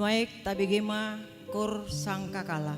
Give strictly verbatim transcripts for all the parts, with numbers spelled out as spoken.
Nuaeng tabege ma Koor Sangkakala.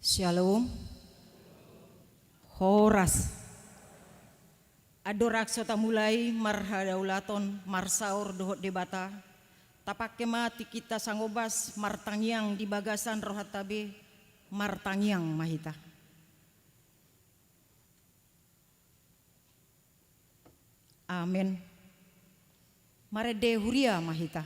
Shalom. Horas. Andorang so tamulai marhadaulaton marsaor dohot Debata, tapangke ma tingkinta sangobas martangiang di bagasan rohanta be. Martangiang ma hita. Amen. Marende huria ma hita.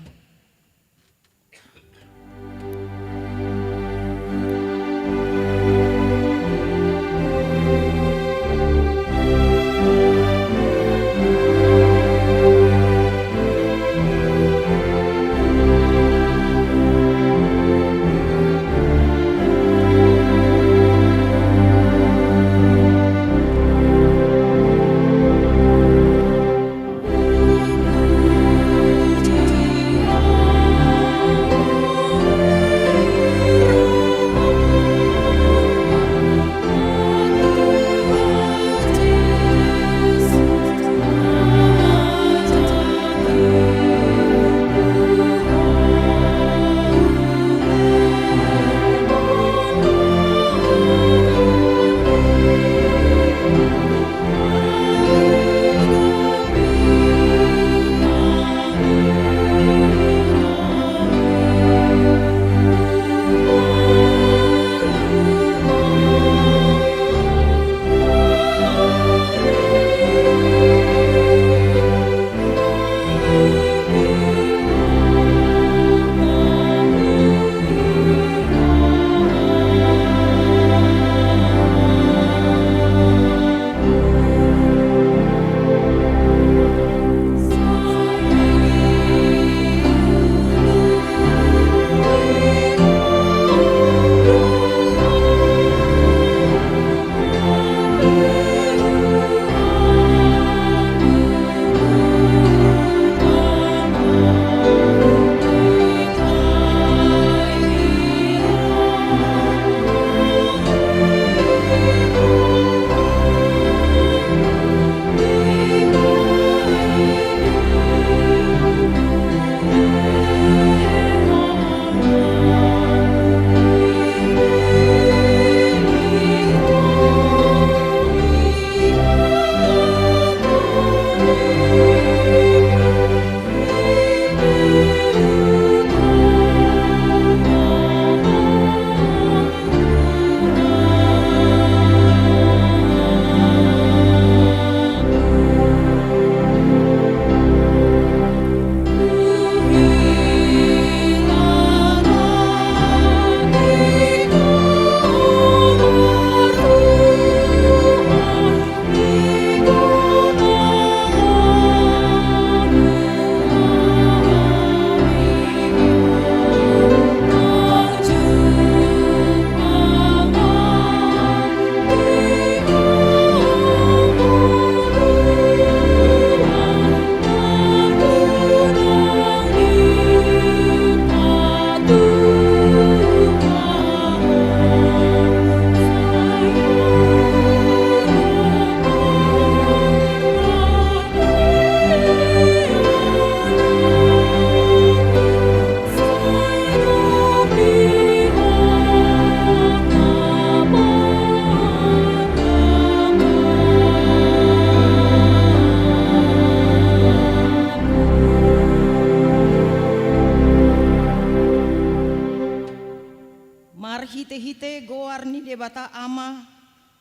Marhitehite goar ni Debata Ama,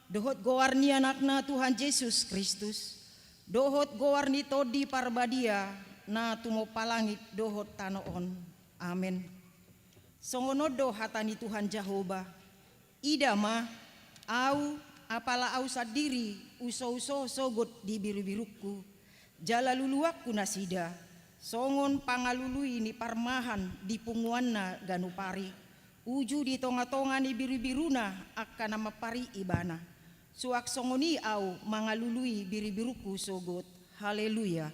dohot goar ni Anakna Tuhan Jesus Kristus, dohot goar ni Tondi Parbadia, na tumompa langit dohot tano on. Amen. Songon on do hata ni Tuhan Jahowa: Ida ma, Ahu, apala Ahu sandiri, husouso sogot di birubirungku, jala luluanku nasida, songon pangalului ni parmahan di punguanna ganup ari, uju di tongatonga ni birubiruna angka na mampari ibana. Suang songon i Ahu mangalului birubirungku sogot. Haleluya.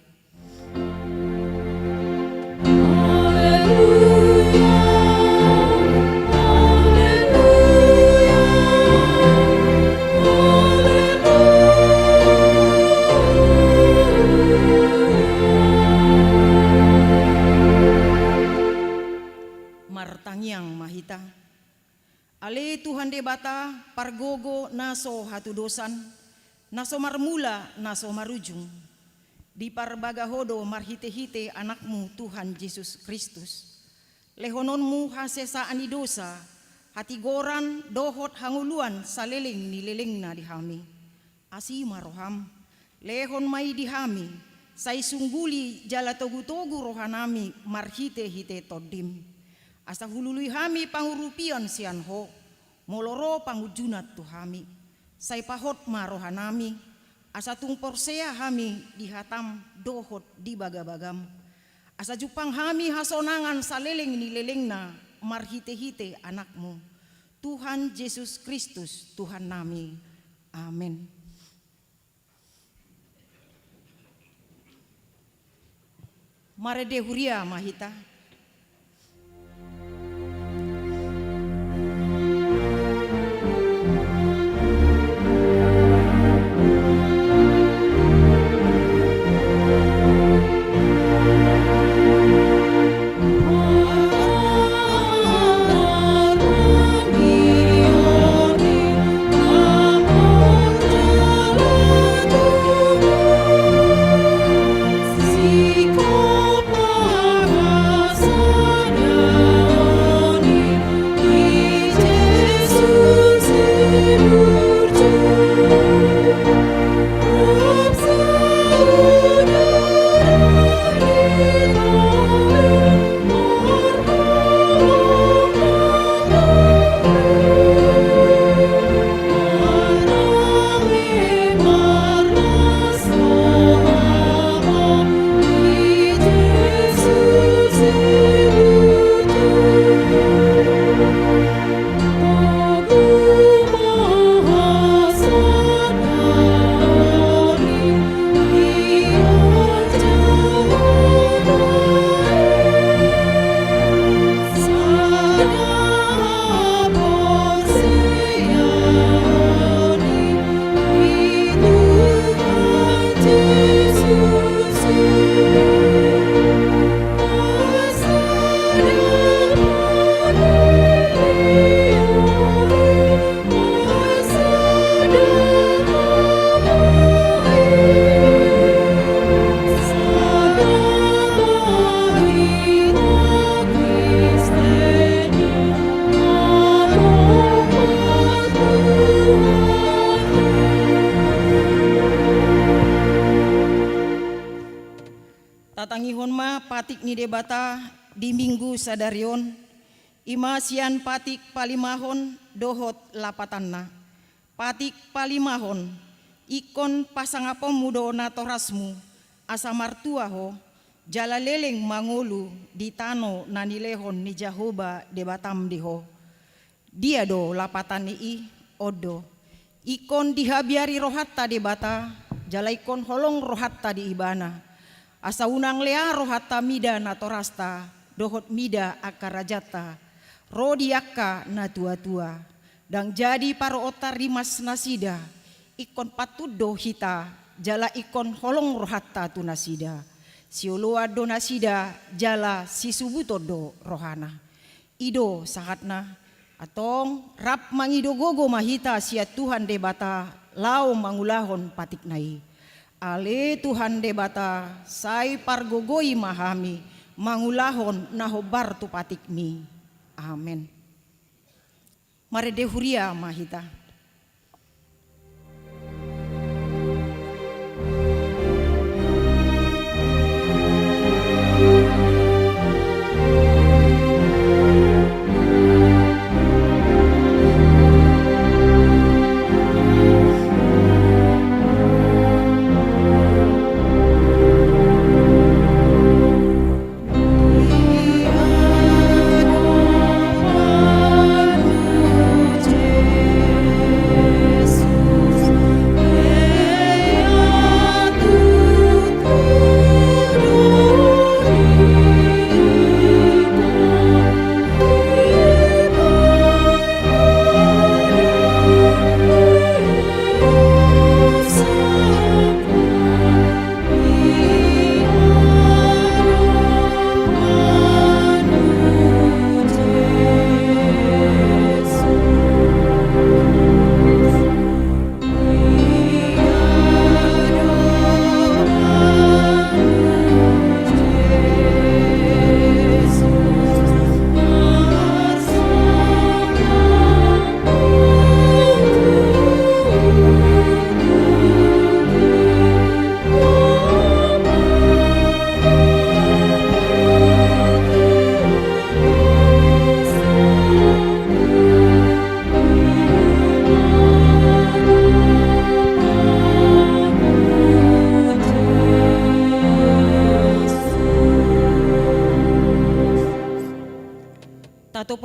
Martangiang ma hita. Ale Tuhan Debata, so hatudosan, na so marmula, na so marujung. Diparbaga Ho do marhite-hite Anakmu Tuhan Jesus Kristus. Lehononmu hasesaan ni dosa, hatigoran dohot hangoluan saleleng ni lelengna di hami. Asi ma roham, lehon ma i di hami, sai sungguli jala togu-togu rohanami marhite-hite Tondim. Asa hulului hami pangurupion sian Ho, molo ro pangunjunan tu hami. Sai pahot ma rohanami, asa tung porsea hami di hatam dohot di bagabagam. Asa jumpang hami hasonangan saleleng ni lelengna marhite-hite Anakmu, Tuhan Jesus Kristus, Tuhannami. Amen. Marende huria ma hita. Tatangihon ma patik ni Debata di Minggu sadari on, i ma sian patik palimahon dohot lapatanna. Patik palimahon, ingkon pasangaponmu do natorasmu, asa martua ho, jala leleng mangolu di tano na nilehon ni Jahowa Debatam di ho. Dia do lapatan ni i? On do. Ingkon dihabiari rohanta Debata, jala ingkon holong rohanta di Ibana. Asa unang lea rohanta mida natorasta, dohot mida angka rajanta, ro di angka na tua-tua. Ndang jadi paroonta rimas nasida, ingkon pantun do hita, jala ingkon holong rohanta tu nasida. Sioloan do nasida, jala sisubuton do rohana. I do sahatna, antong rap mangido gogo ma hita sian Tuhan Debata, laho mangulahon patikna i. Ale Tuhan Debata, sai pargogoi ma hami, mangulahon na hombar tu patikmi. Amen. Marende huria ma hita.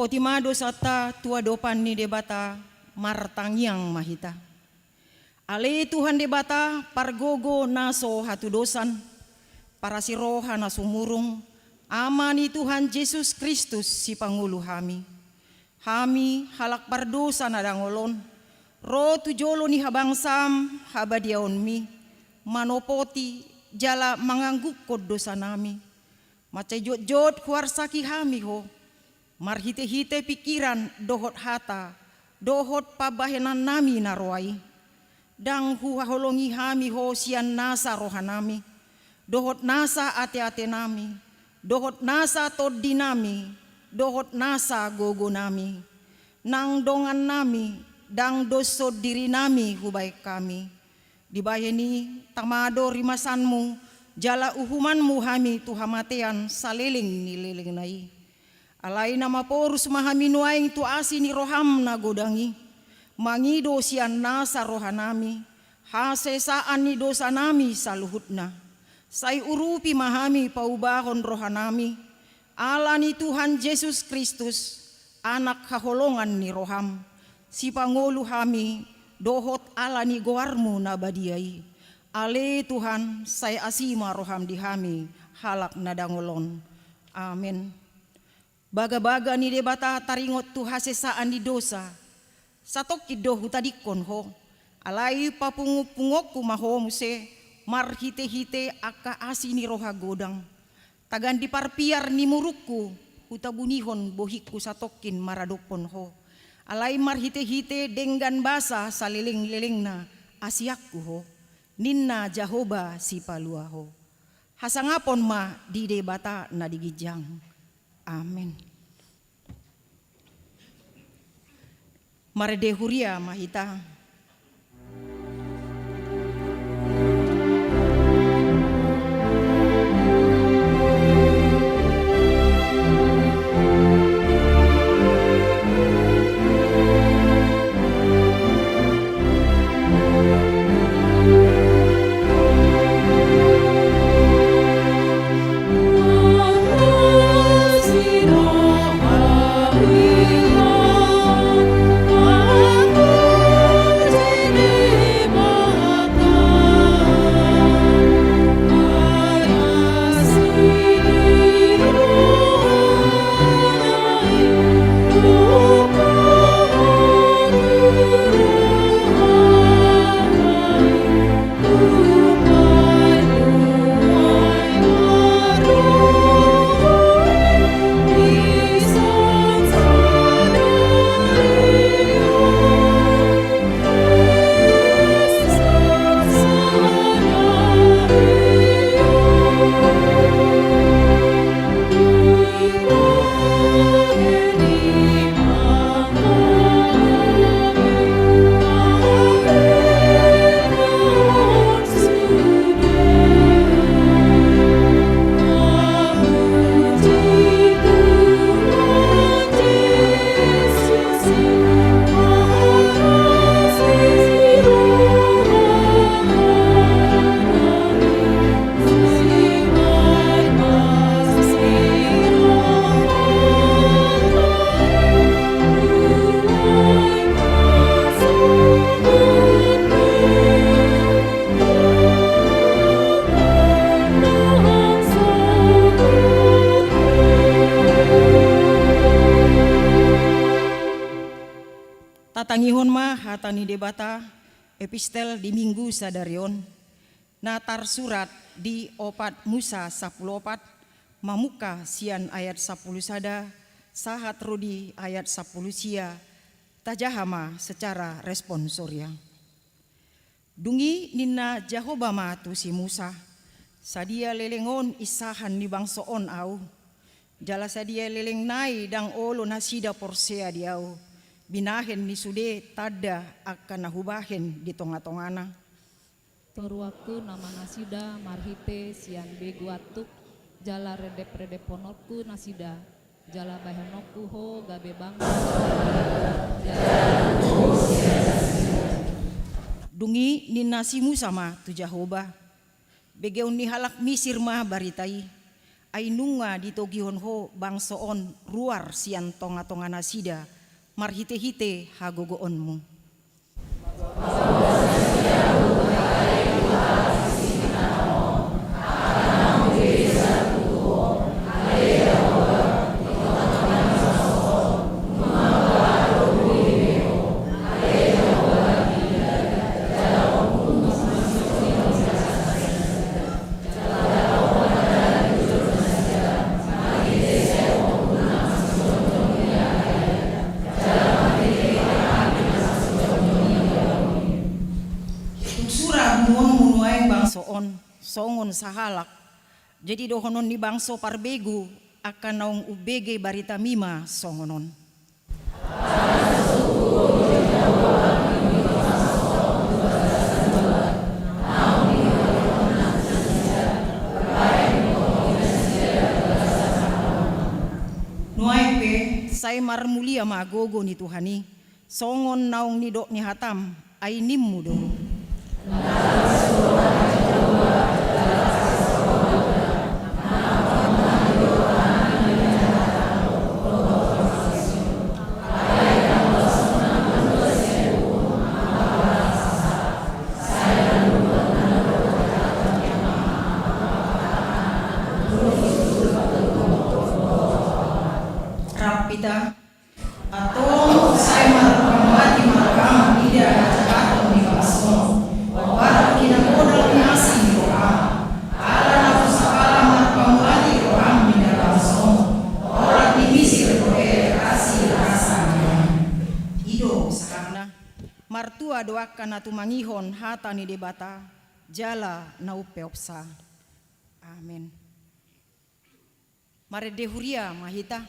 Tima dosanta tu adopan ni Debata, martangiang ma hita. Ale Tuhan Debata, pargogo na so hatudosan, parasi roha na sumurung, Ama ni Tuhan Jesus Kristus, sipangolu hami. Hami halak pardosa na dangol on, ro tu jolo ni habangsam habadiaonmi, manopoti jala manganggungkon dosanami. Mansai jotjot huarsaki hami Ho, marhitehite pingkiran dohot hata, dohot pambahenannami na roa i. Ndang huhaholongi hami Ho sian nasa rohanami, dohot nasa ateatenami, dohot nasa tondinami, dohot nasa gogonami. Nang dongannami, ndang doshon dirinami hubahen hami. Dibahen i, tama do rimasanmu, jala uhumanmu hami tu hamatean saleleng ni lelengna i. Alai na maporus ma hami nuaeng tu asi ni roham na godang i, mangido sian nasa rohanami, hasesaan ni dosanami saluhutna. Sai urupi ma hami paubahon rohanami, ala ni Tuhan Jesus Kristus, Anak haholongan ni roham, sipangolu hami, dohot ala ni goarmu na badia i. Ale Tuhan, sai asi ma roham di hami, halak na dangol on. Amen. Bagabaga ni Debata taringot tu hasesaan ni dosa, satongkin do hutadingkon ho, alai papungupunguonku ma ho muse, marhitehite angka asi ni roha godang. Tagan di parpiar ni murungku, hutabunihon bohingku satongkin maradophon ho. Alai marhitehite denggan basa salelenglelengna, asianku ho, ninna Jahowa sipalua ho. Hasangapon ma di Debata na di ginjang. Amen. Marende huria ma hita. Tatangihon ma hata ni Debata, epistel di Minggu sadari on, na tarsurat di opat Musa sampulu opat, mamungka sian ayat sampulu sada, sahat ro di ayat sampulu sia, tajaha ma secara responsoria. Dung i ninna Jahowa ma tu si Musa, sadia leleng on insahan ni bangso on ahu, jala sadia leleng nai ndang olo nasida porsea di ahu, binahen ni sude tanda angka na hubahen di tongatongana. Toruanku nama nasida marhite sian begu antuk, jala redepredepkononku nasida, jala bahenonku ho gabe bangga. Dung i ninna si Musa ma tu Jahowa, begeon ni halak Misir ma barita i. Ai nunga ditogihon Ho bangso on ruar sian tongatonganasida, marhitehite hagogoonMu. Tung sura bunuonMu nuaeng bangso on songon sahalak, jadi dohonon ni bangso parbegu angka naung umbege baritaMi ma songon on. Nuaeng pe, sai marmulia ma gogo ni Tuhan i, songon naung nidok ni hataM, ai nimMu do. Rap hita. Antong sai marpamuati ma roham mida hajahaton ni bagas on, ombar hinagodang ni asi ni roham. Ala na so sahali marpamuati roham mida bagas on, olat ni misir dohot asi rasa ni roham. I do sahatna. Martua do angka na tumangihon hata ni Debata jala na umpeopsa. Amen. Marende huria ma hita.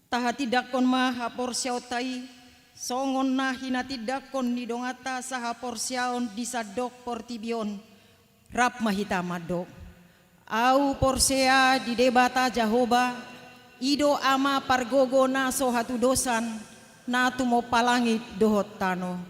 Tahatindangkon ma haporseaonta i, songon na hinatindangkon ni donganta sahaporseaon di sandok portibi on. Rap ma hita mandok. Ahu porsea di Debata Jahowa, i do Ama pargogo na so hatudosan, na tumompa langit dohot tano.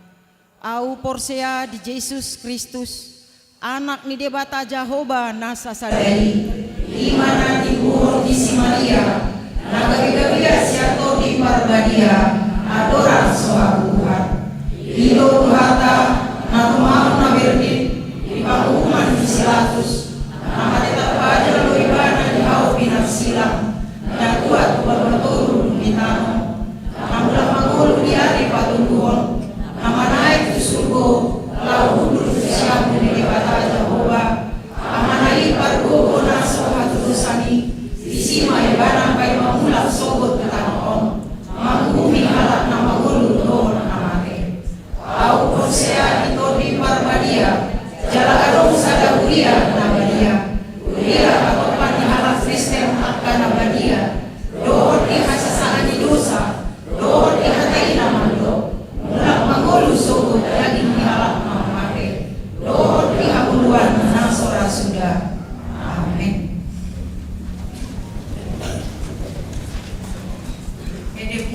Ahu porsea di Jesus Kristus, Anak ni Debata Jahowa na sasada i, i ma na tinubuhon di si Maria, na gabe gabean sian Tondi Parbadia, andorang so habubuhan. I do Tuhanta, na tumaon na berdit di panguhuman ni si Pilatus, na mate tarpajal do Ibana di hau pinarsilang, na tuat tu banua toru dung di tano, na mulak mangolu di ari patoluhon, na manaek tu surgo,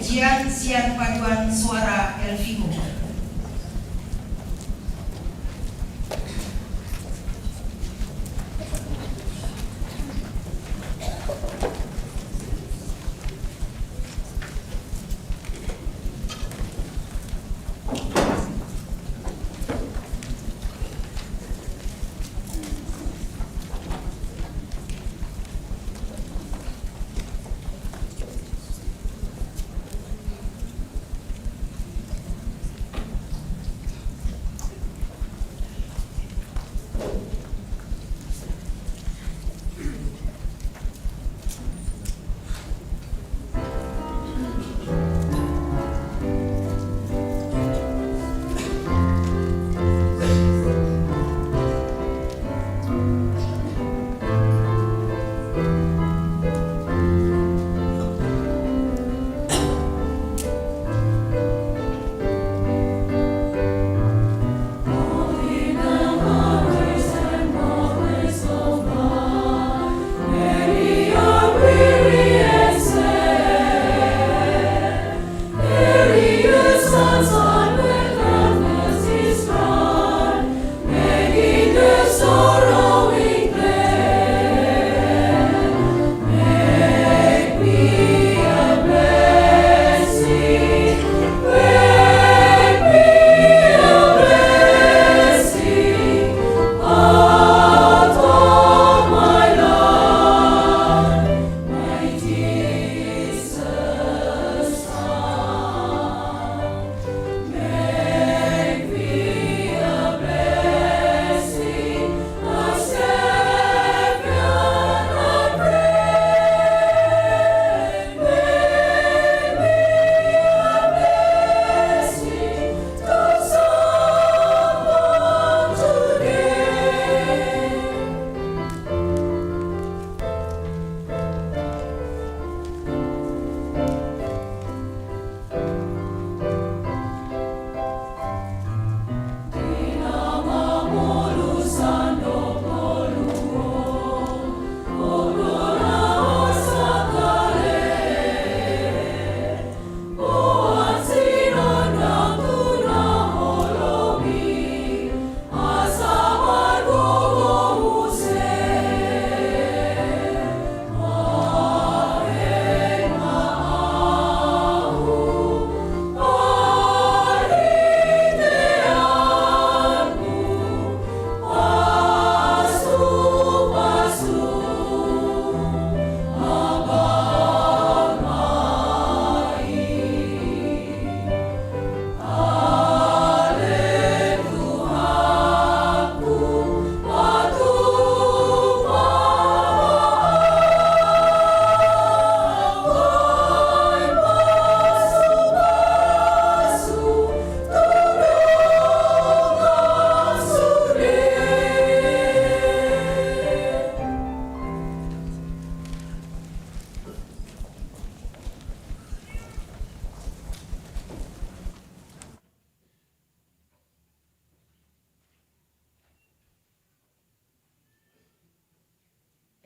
Pujian sian Paduan Suara Elvimo.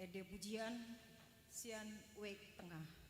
Ende pujian sian wijk tengah.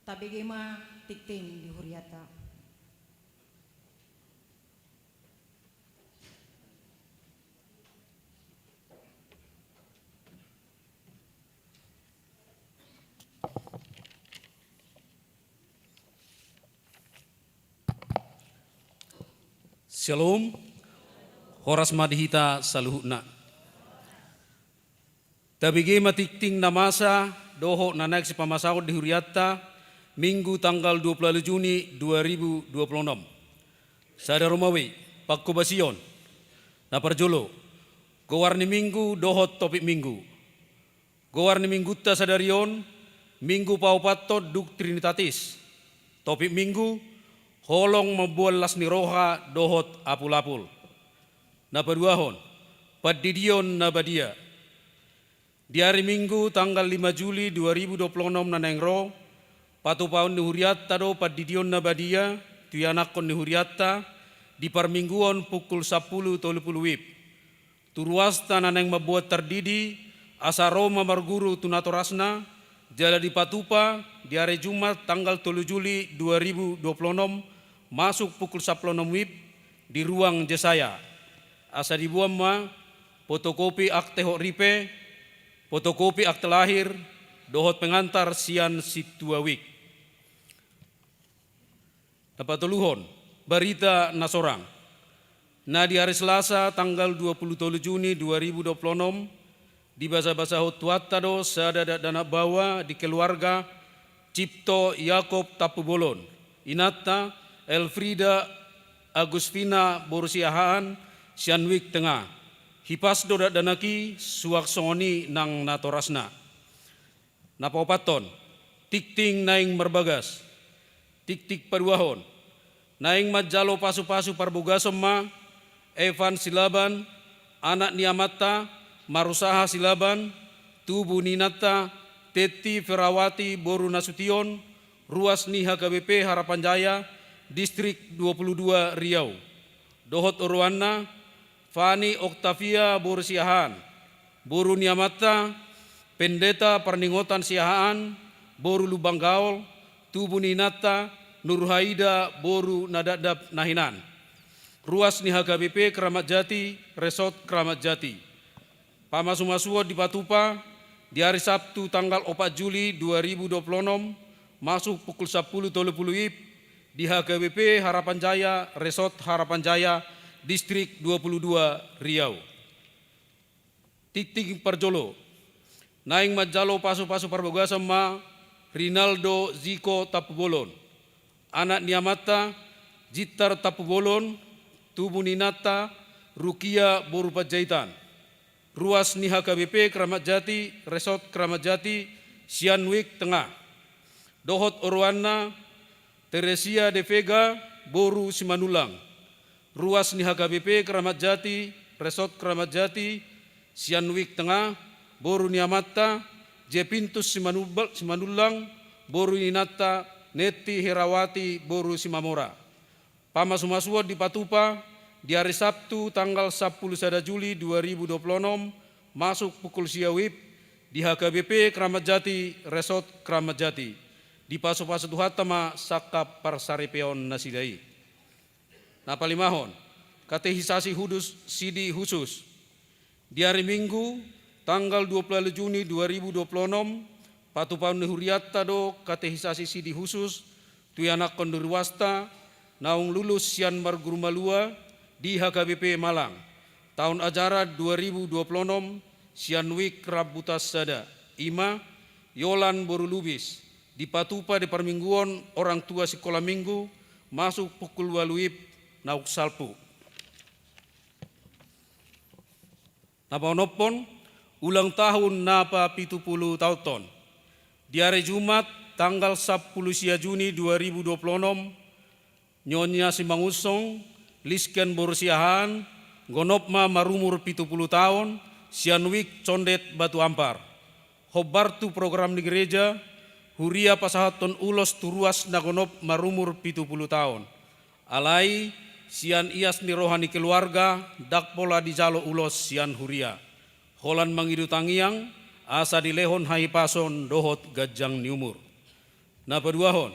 Tabege ma tingting di huriata. Syalom. Horas ma di hita saluhutna. Tabege ma tingting na masa dohot na naeng sipamasaon di hurianta, Minggu tanggal dua puluh Juni dua ribu dua puluh enam. Sada romawi, pangkobasion. Na parjolo, goar ni Minggu dohot topik Minggu. Goar ni Minggunta sadari on, Minggu paopathon dung Trinitatis. Topik Minggu, holong mamboan las ni roha dohot apulapul. Na paduahon, pandidion na badia. Di ari Minggu tanggal lima Juli dua ribu dua puluh enam na naeng ro, patupaon ni hurianta do pandidion na badia tu ianakhon ni hurianta di parmingguon pukul sampulu tolu pulu wib. Tu ruasta na naeng mamboan tardidi, asa ro ma marguru tu natorasna, jala dipatupa di ari Jumat tanggal tolu Juli dua ribu dua puluh enam, masuk pukul sampulu onom wib, di ruang Jesaya. Asa diboan ma fotokopi akte hot ripe, fotokopi akte lahir, dohot pengantar sian sintua wik. Na patoluhon, barita na sorang. Na di ari Selasa tanggal dua puluh tolu Juni dua ribu dua puluh enam, dibasabasahon Tuhanta do sada dakdanak baoa di keluarga Cipto Yakob Tampubolon, inanta Elfrida Agustina boru Siahaan, sian Wik Tengah. Hipas do dakdanak i, suang songon i nang natorasna. Na paopathon, tingting naeng marbagas. Tingting paduahon, naeng manjalo pasupasu parbogason ma Evan Silaban, anak ni amanta Marusaha Silaban, tubu ni inanta Tetti Ferawati boru Nasution, ruas ni H K B P Harapan Jaya, Distrik dua puluh dua Riau. Dohot oroanna, Fani Oktavia boru Siahaan, boru ni amanta Pendeta Parningotan Siahaan, boru Lumban Gaol, tubu ni inanta Nurhaida boru Nadapdap na hinan. Ruas ni H K B P Kramat Jati, Resort Kramat Jati. Pamasumasuon dipatupa di ari Sabtu tanggal opat Juli dua ribu dua puluh enam, masuk pukul sampulu tolu pulu wib, di H K B P Harapan Jaya, Resort Harapan Jaya, Distrik dua puluh dua Riau. Tingting parjolo, naeng manjalo pasupasu parbogason ma Rinaldo Ziko Tampubolon, anak ni amanta Jintar Tampubolon, tubu ni inanta Rukia boru Panjaitan. Ruas ni H K B P Kramat Jati, Resort Kramat Jati, sian Wik Tengah. Dohot oroanna Teresia de Vega boru Simanullang. Ruas ni H K B P Kramat Jati, Resort Kramat Jati, sian Wik Tengah, boru ni amanta Jepintus Simanubal-, Simanullang, boru ni inanta Netti Herawati boru Simamora. Pamasumasuon dipatupa di ari Sabtu tanggal sampulu sada Juli dua ribu dua puluh enam, masuk pukul sia wib, di H K B P Kramat Jati, Resort Kramat Jati. Dipasupasu Tuhanta ma sangkap parsaripeon nasida i. Na palimahon, katekisasi hudus sidi husus. Di ari Minggu, tanggal dua puluh Juni dua ribu dua puluh enam, patupaon ni hurianta do katekisasi sidi husus tu ianakhon ni ruasta naung lulus sian marguru malua di H K B P Malang, taon ajaran dua ribu dua puluh enam sian Wik Rambutan Sada, i ma Yolan boru Lubis, dipatupa di parmingguon orang tua sikola minggu, masuk pukul ualu wib naung salpu. Na paonomhon, ulang tahun na papitupulu taonhon. Di ari Jumat, tanggal sampulu sia Juni dua ribu dua puluh enam, Nyonya Simangunsong Lisken boru Siahaan, gonop ma marumur pitupulu taon, sian Wik Condet Batu Ampar. Hombar tu program ni gereja, huria pasahathon ulos tu ruas na gonop marumur pitupulu taon. Alai, sian ias ni roha ni keluarga, ndang pola dijalo ulos sian huria. Holan mangido tangiang, asa dilehon hahipason dohot ganjang ni umur. Na paduahon,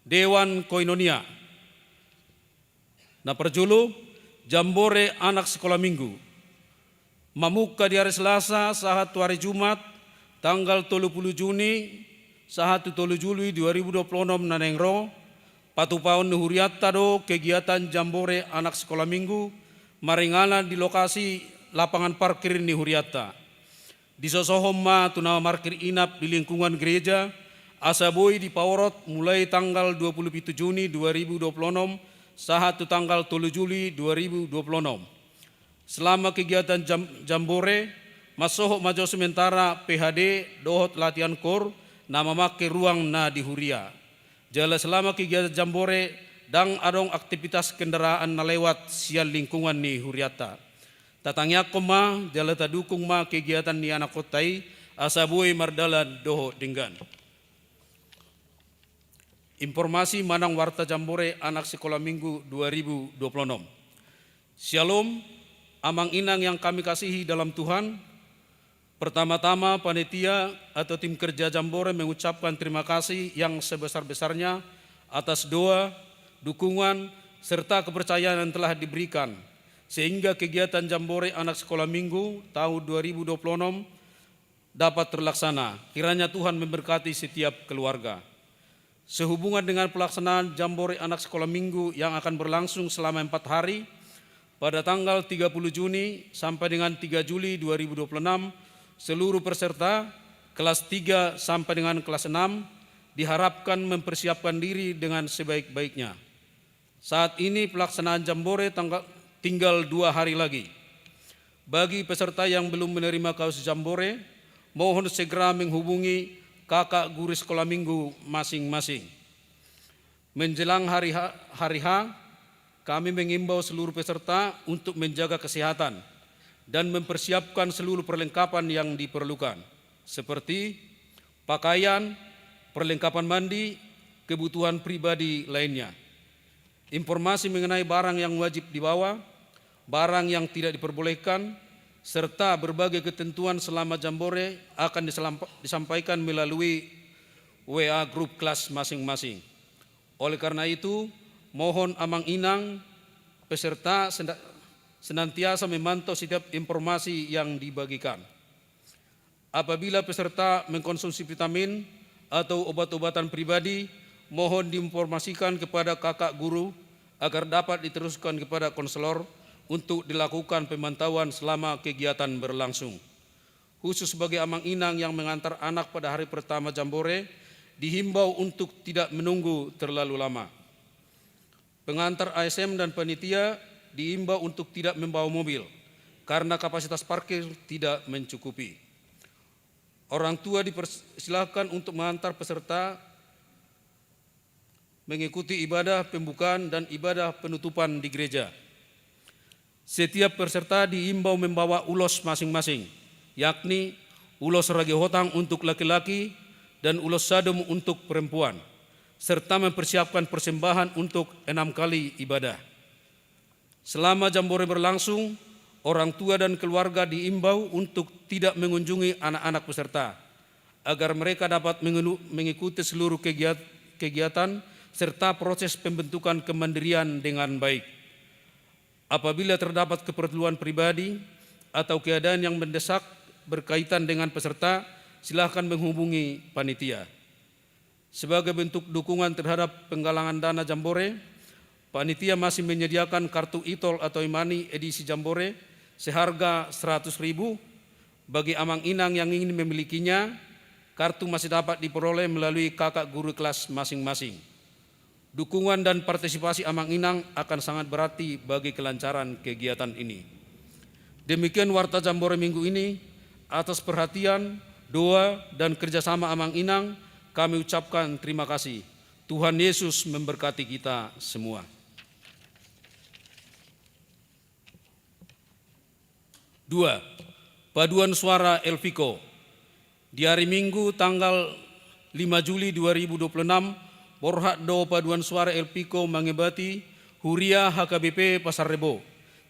Dewan Koinonia. Na parjolo, Jambore Anak Sikola Minggu. Mamungka di ari Selasa sahat tu ari Jumat, tanggal tolu pulu Juni sahat tu tolu Juli dua ribu dua pulu onom na naeng ro, patupaon ni hurianta do kegiatan Jambore Anak Sikola Minggu maringanan di lokasi lapangan parkir ni hurianta. Disosohon ma tu na markir inap di lingkungan gereja, asa boi dipaorot mulai tanggal dua pulu pitu Juni dua ribu dua pulu onom sahat tu tanggal tolu Juli dua ribu dua pulu onom. Selama kegiatan jam-, Jambore, mansohot ma jo sementara P H D dohot latihan kor na mamake ruang na di huria. Jala selama kegiatan Jambore, ndang adong aktivitas kendaraan na lewat sian lingkungan ni hurianta. Tatangiangkon ma jala tadukung ma kegiatan ni anakkonta i, asa boi mardalan dohot denggan. Informasi manang warta Jambore Anak Sikola Minggu dua ribu dua puluh enam. Syalom, Amang Inang yang kami kasihi dalam Tuhan. Pertama-tama, panitia atau tim kerja Jambore mengucapkan terima kasih yang sebesar-besarnya atas doa, dukungan, serta kepercayaan yang telah diberikan, sehingga kegiatan Jambore Anak Sekolah Minggu tahun dua ribu dua puluh enam dapat terlaksana. Kiranya Tuhan memberkati setiap keluarga. Sehubungan dengan pelaksanaan Jambore Anak Sekolah Minggu yang akan berlangsung selama empat hari, pada tanggal tiga puluh Juni sampai dengan tiga Juli dua ribu dua puluh enam, seluruh peserta kelas tiga sampai dengan kelas enam diharapkan mempersiapkan diri dengan sebaik-baiknya. Saat ini pelaksanaan Jambore tanggal, tinggal dua hari lagi. Bagi peserta yang belum menerima kaos Jambore, mohon segera menghubungi kakak guru sekolah minggu masing-masing. Menjelang hari H, hari H, kami mengimbau seluruh peserta untuk menjaga kesehatan dan mempersiapkan seluruh perlengkapan yang diperlukan, seperti pakaian, perlengkapan mandi, kebutuhan pribadi lainnya. Informasi mengenai barang yang wajib dibawa, barang yang tidak diperbolehkan, serta berbagai ketentuan selama Jambore akan diselampa-, disampaikan melalui W A grup kelas masing-masing. Oleh karena itu, mohon Amang Inang peserta senda-, senantiasa memantau setiap informasi yang dibagikan. Apabila peserta mengkonsumsi vitamin atau obat-obatan pribadi, mohon diinformasikan kepada kakak guru agar dapat diteruskan kepada konselor untuk dilakukan pemantauan selama kegiatan berlangsung. Khusus bagi Amang Inang yang mengantar anak pada hari pertama Jambore, dihimbau untuk tidak menunggu terlalu lama. Pengantar A S M dan panitia diimbau untuk tidak membawa mobil karena kapasitas parkir tidak mencukupi. Orang tua dipersilahkan untuk mengantar peserta mengikuti ibadah pembukaan dan ibadah penutupan di gereja. Setiap peserta diimbau membawa ulos masing-masing, yakni ulos ragi hotang untuk laki-laki dan ulos sadum untuk perempuan, serta mempersiapkan persembahan untuk enam kali ibadah. Selama Jambore berlangsung, orang tua dan keluarga diimbau untuk tidak mengunjungi anak-anak peserta, agar mereka dapat mengenu-, mengikuti seluruh kegiat-, kegiatan serta proses pembentukan kemandirian dengan baik. Apabila terdapat keperluan pribadi atau keadaan yang mendesak berkaitan dengan peserta, silakan menghubungi panitia. Sebagai bentuk dukungan terhadap penggalangan dana Jambore, panitia masih menyediakan kartu e-tol atau e-money edisi Jambore seharga seratus ribu. Bagi Amang Inang yang ingin memilikinya, kartu masih dapat diperoleh melalui kakak guru kelas masing-masing. Dukungan dan partisipasi Amang Inang akan sangat berarti bagi kelancaran kegiatan ini. Demikian warta Jambore minggu ini. Atas perhatian, doa, dan kerjasama Amang Inang, kami ucapkan terima kasih. Tuhan Yesus memberkati kita semua. Dua, paduan suara Elviko. Di ari Minggu tanggal lima Juli dua ribu dua puluh enam, borhat do paduan suara Elviko mangebati huria H K B P Pasar Rebo,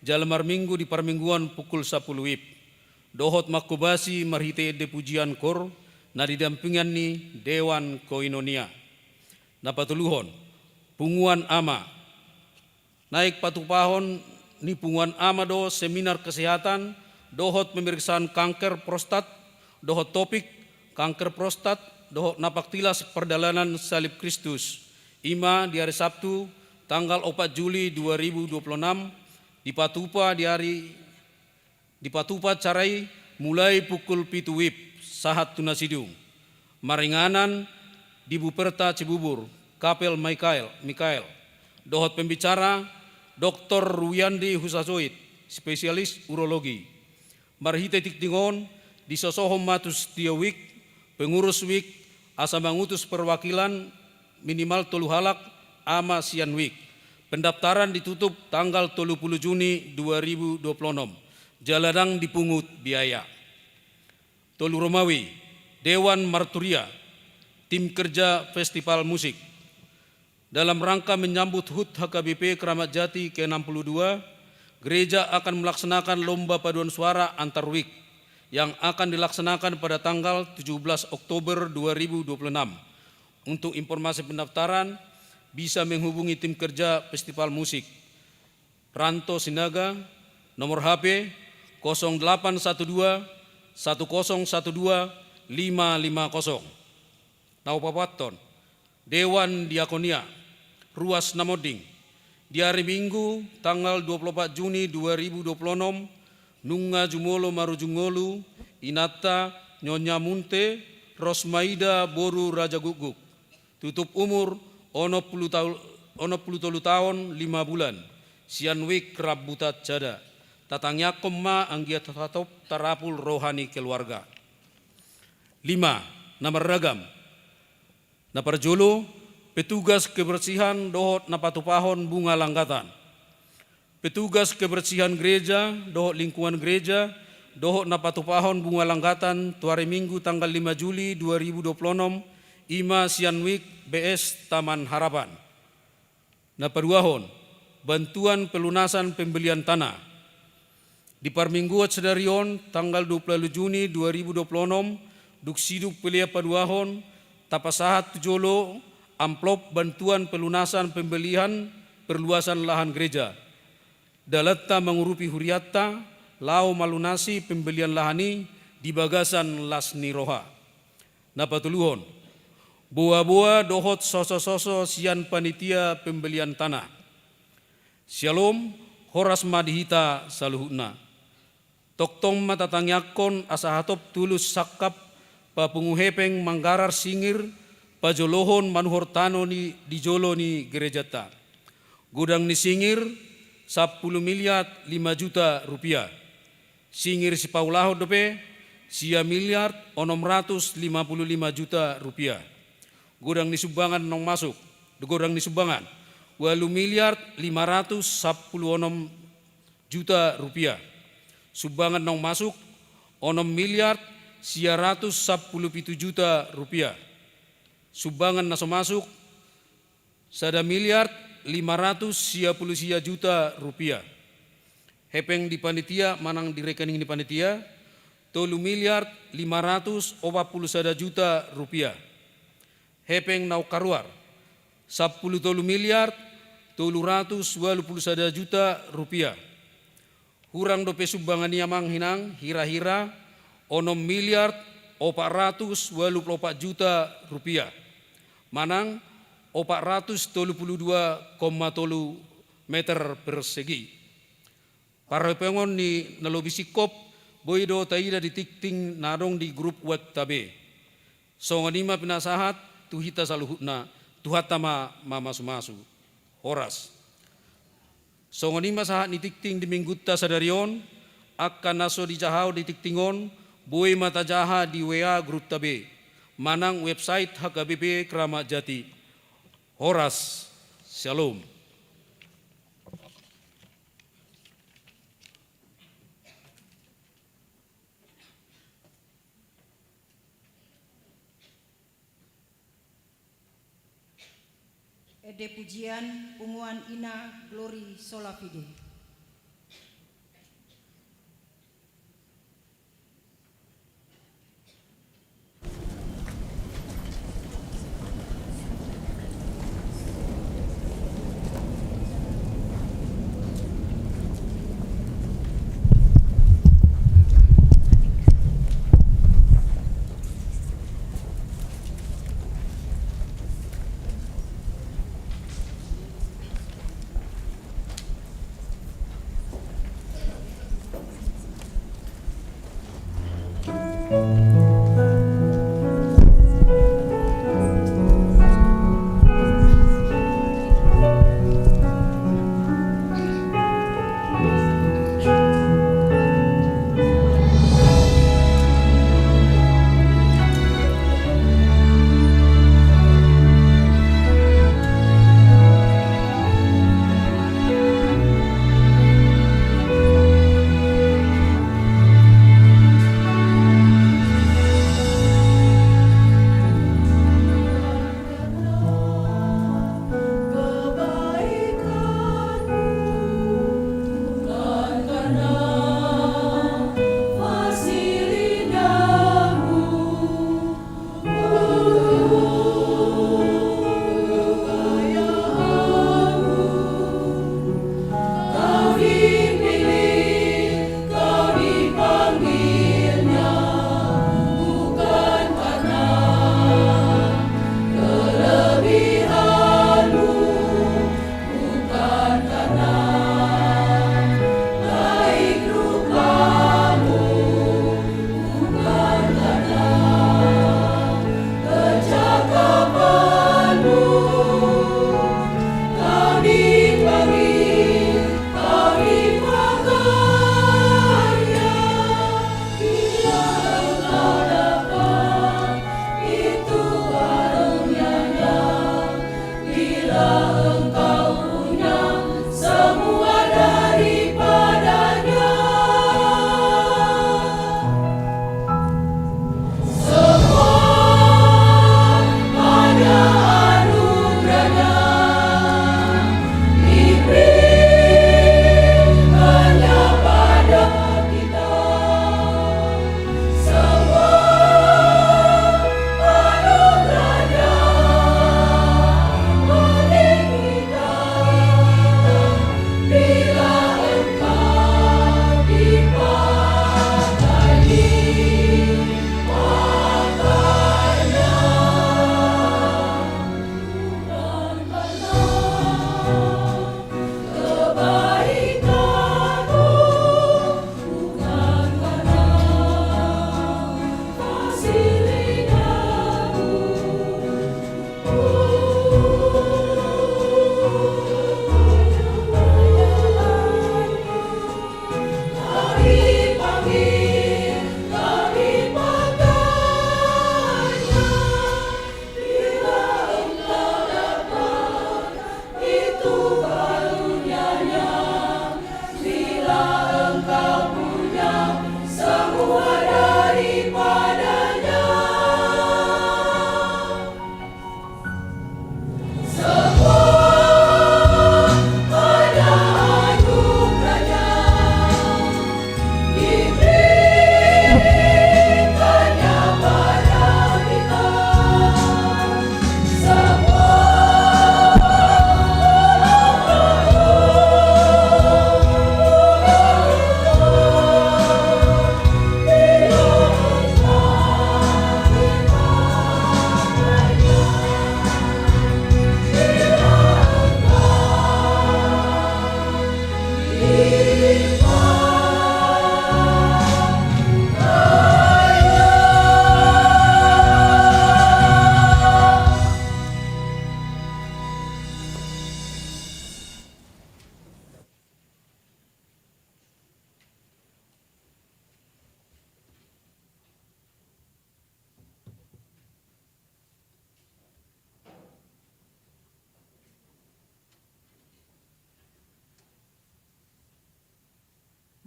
jala marminggu di parmingguan pukul sapuluh wib. Dohot manghobasi marhite ende pujian kor, na didampingan ni Dewan Koinonia. Na patoluhon, punguan ama. Naeng patupahon ni punguan ama do seminar kesehatan dohot pemeriksaan kanker prostat, dohot topik kanker prostat dohot napak tilas pardalanan salib Kristus. I ma di ari Sabtu, tanggal opat Juli dua ribu dua puluh enam, dipatupa di ari, dipatupa acara i mulai pukul pitu wib sahat tu na sidung. Maringanan di Buperta Cibubur, Kapel Mikael, Mikael. Dohot pembicara, Doktor Ruwiandi Husasoit, spesialis urologi. Marhite tingting on, disosohon ma tu setiap wik, pengurus wik, asa mangutus perwakilan minimal tolu halak, ama sian wik. Pendaftaran ditutup tanggal tolu puluh Juni dua ribu dua puluh enam. Jala ndang dipungut biaya. Tolu Romawi, Dewan Marturia, tim kerja festival musik. Dalam rangka menyambut hut H K B P Keramat Jati ke enam puluh dua, gereja akan melaksanakan lomba paduan suara antar wik yang akan dilaksanakan pada tanggal tujuh belas Oktober dua ribu dua puluh enam. Untuk informasi pendaftaran, bisa menghubungi tim kerja festival musik. Ranto Sinaga, nomor H P kosong delapan satu dua, satu kosong satu dua, lima lima kosong. Na hupaboathon, Dewan Diakonia, ruas na monding. Di ari Minggu, tanggal dua puluh opat Juni dua ribu dua puluh onom, nunga jumolo marujung ngolu inanta Nyonya Munte Rosmaida boru Raja Gukguk. Tutup umur onom puluh tahu-, onom puluh tolu taon lima bulan, sian wik Rambutan Sada. Tatangiangkon ma anggiat hatop tarapul roha ni keluarga. Lima, na marragam. Na parjolo, petugas kebersihan dohot na patupahon bunga langgatan. Petugas kebersihan gereja dohot lingkungan gereja dohot na patupahon bunga langgatan tu ari Minggu tanggal lima Juli dua ribu dua puluh onom, i ma sian wik B S Taman Harapan. Na paduahon, bantuan pelunasan pembelian tanah. Di parmingguan sadari on, tanggal dua puluh Juni dua ribu dua puluh onom, dung sidung pelean paduahon, tapasahat tu jolo amplop bantuan pelunasan pembelian perluasan lahan gereja. Dalanta mangurupi hurianta, laho malunasi pembelian lahan i di bagasan las ni roha. Na patoluhon, boa-boa dohot soso-soso sian panitia pembelian tanah. Syalom, horas ma di hita saluhutna. Tongtong ma tatangiangkon asa hatop tulus sangkap papungu hepeng manggarar singir pajolohon manuhor tano ni di jolo ni gerejanta. Godang ni singir, sampulu miliar lima juta rupiah. Singir sipaulahon dope, sia miliar onom ratus lima puluh lima juta rupiah. Godang ni sumbangan naung masuk, godang ni sumbangan, ualu miliar lima ratus sampulu onom juta rupiah. Sumbangan naung masuk, onom miliar sia ratus sampulu pitu juta rupiah. Sumbangan na so masuk, sada miliar lima ratus sia pulu sia juta rupiah. Hepeng di panitia manang di rekening ni panitia, tolu miliar lima ratus opat pulu sada juta rupiah. Hepeng naung karuar, sampulu tolu miliar tolu ratus ualu pulu sada juta rupiah. Hurang dope sumbangan i amang inang, hira-hira onom miliar opat ratus ualu pulu opat juta rupiah. Manang opat ratus tolu pulu dua koma tolu meter persegi. Parhopongon ni na lobi singkop, boi do taida di tingting na adong di grup WhatsApp be. Songon i ma pinasahat tu hita saluhutna, Tuhanta ma mamasu-masu. Horas. Songon i ma sahat ni tingting di minggunta sadari on, angka na so dijahahon di tingting on, boi ma tajaha di W A grupta be, manang website H K B P Keramat Jati. Horas. Syalom. Ende pujian, punguan ina, Glory Sola Fide.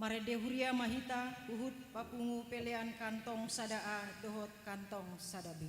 Marende huria ma hita huhut papungu pelean kantong sada A dohot kantong sada B.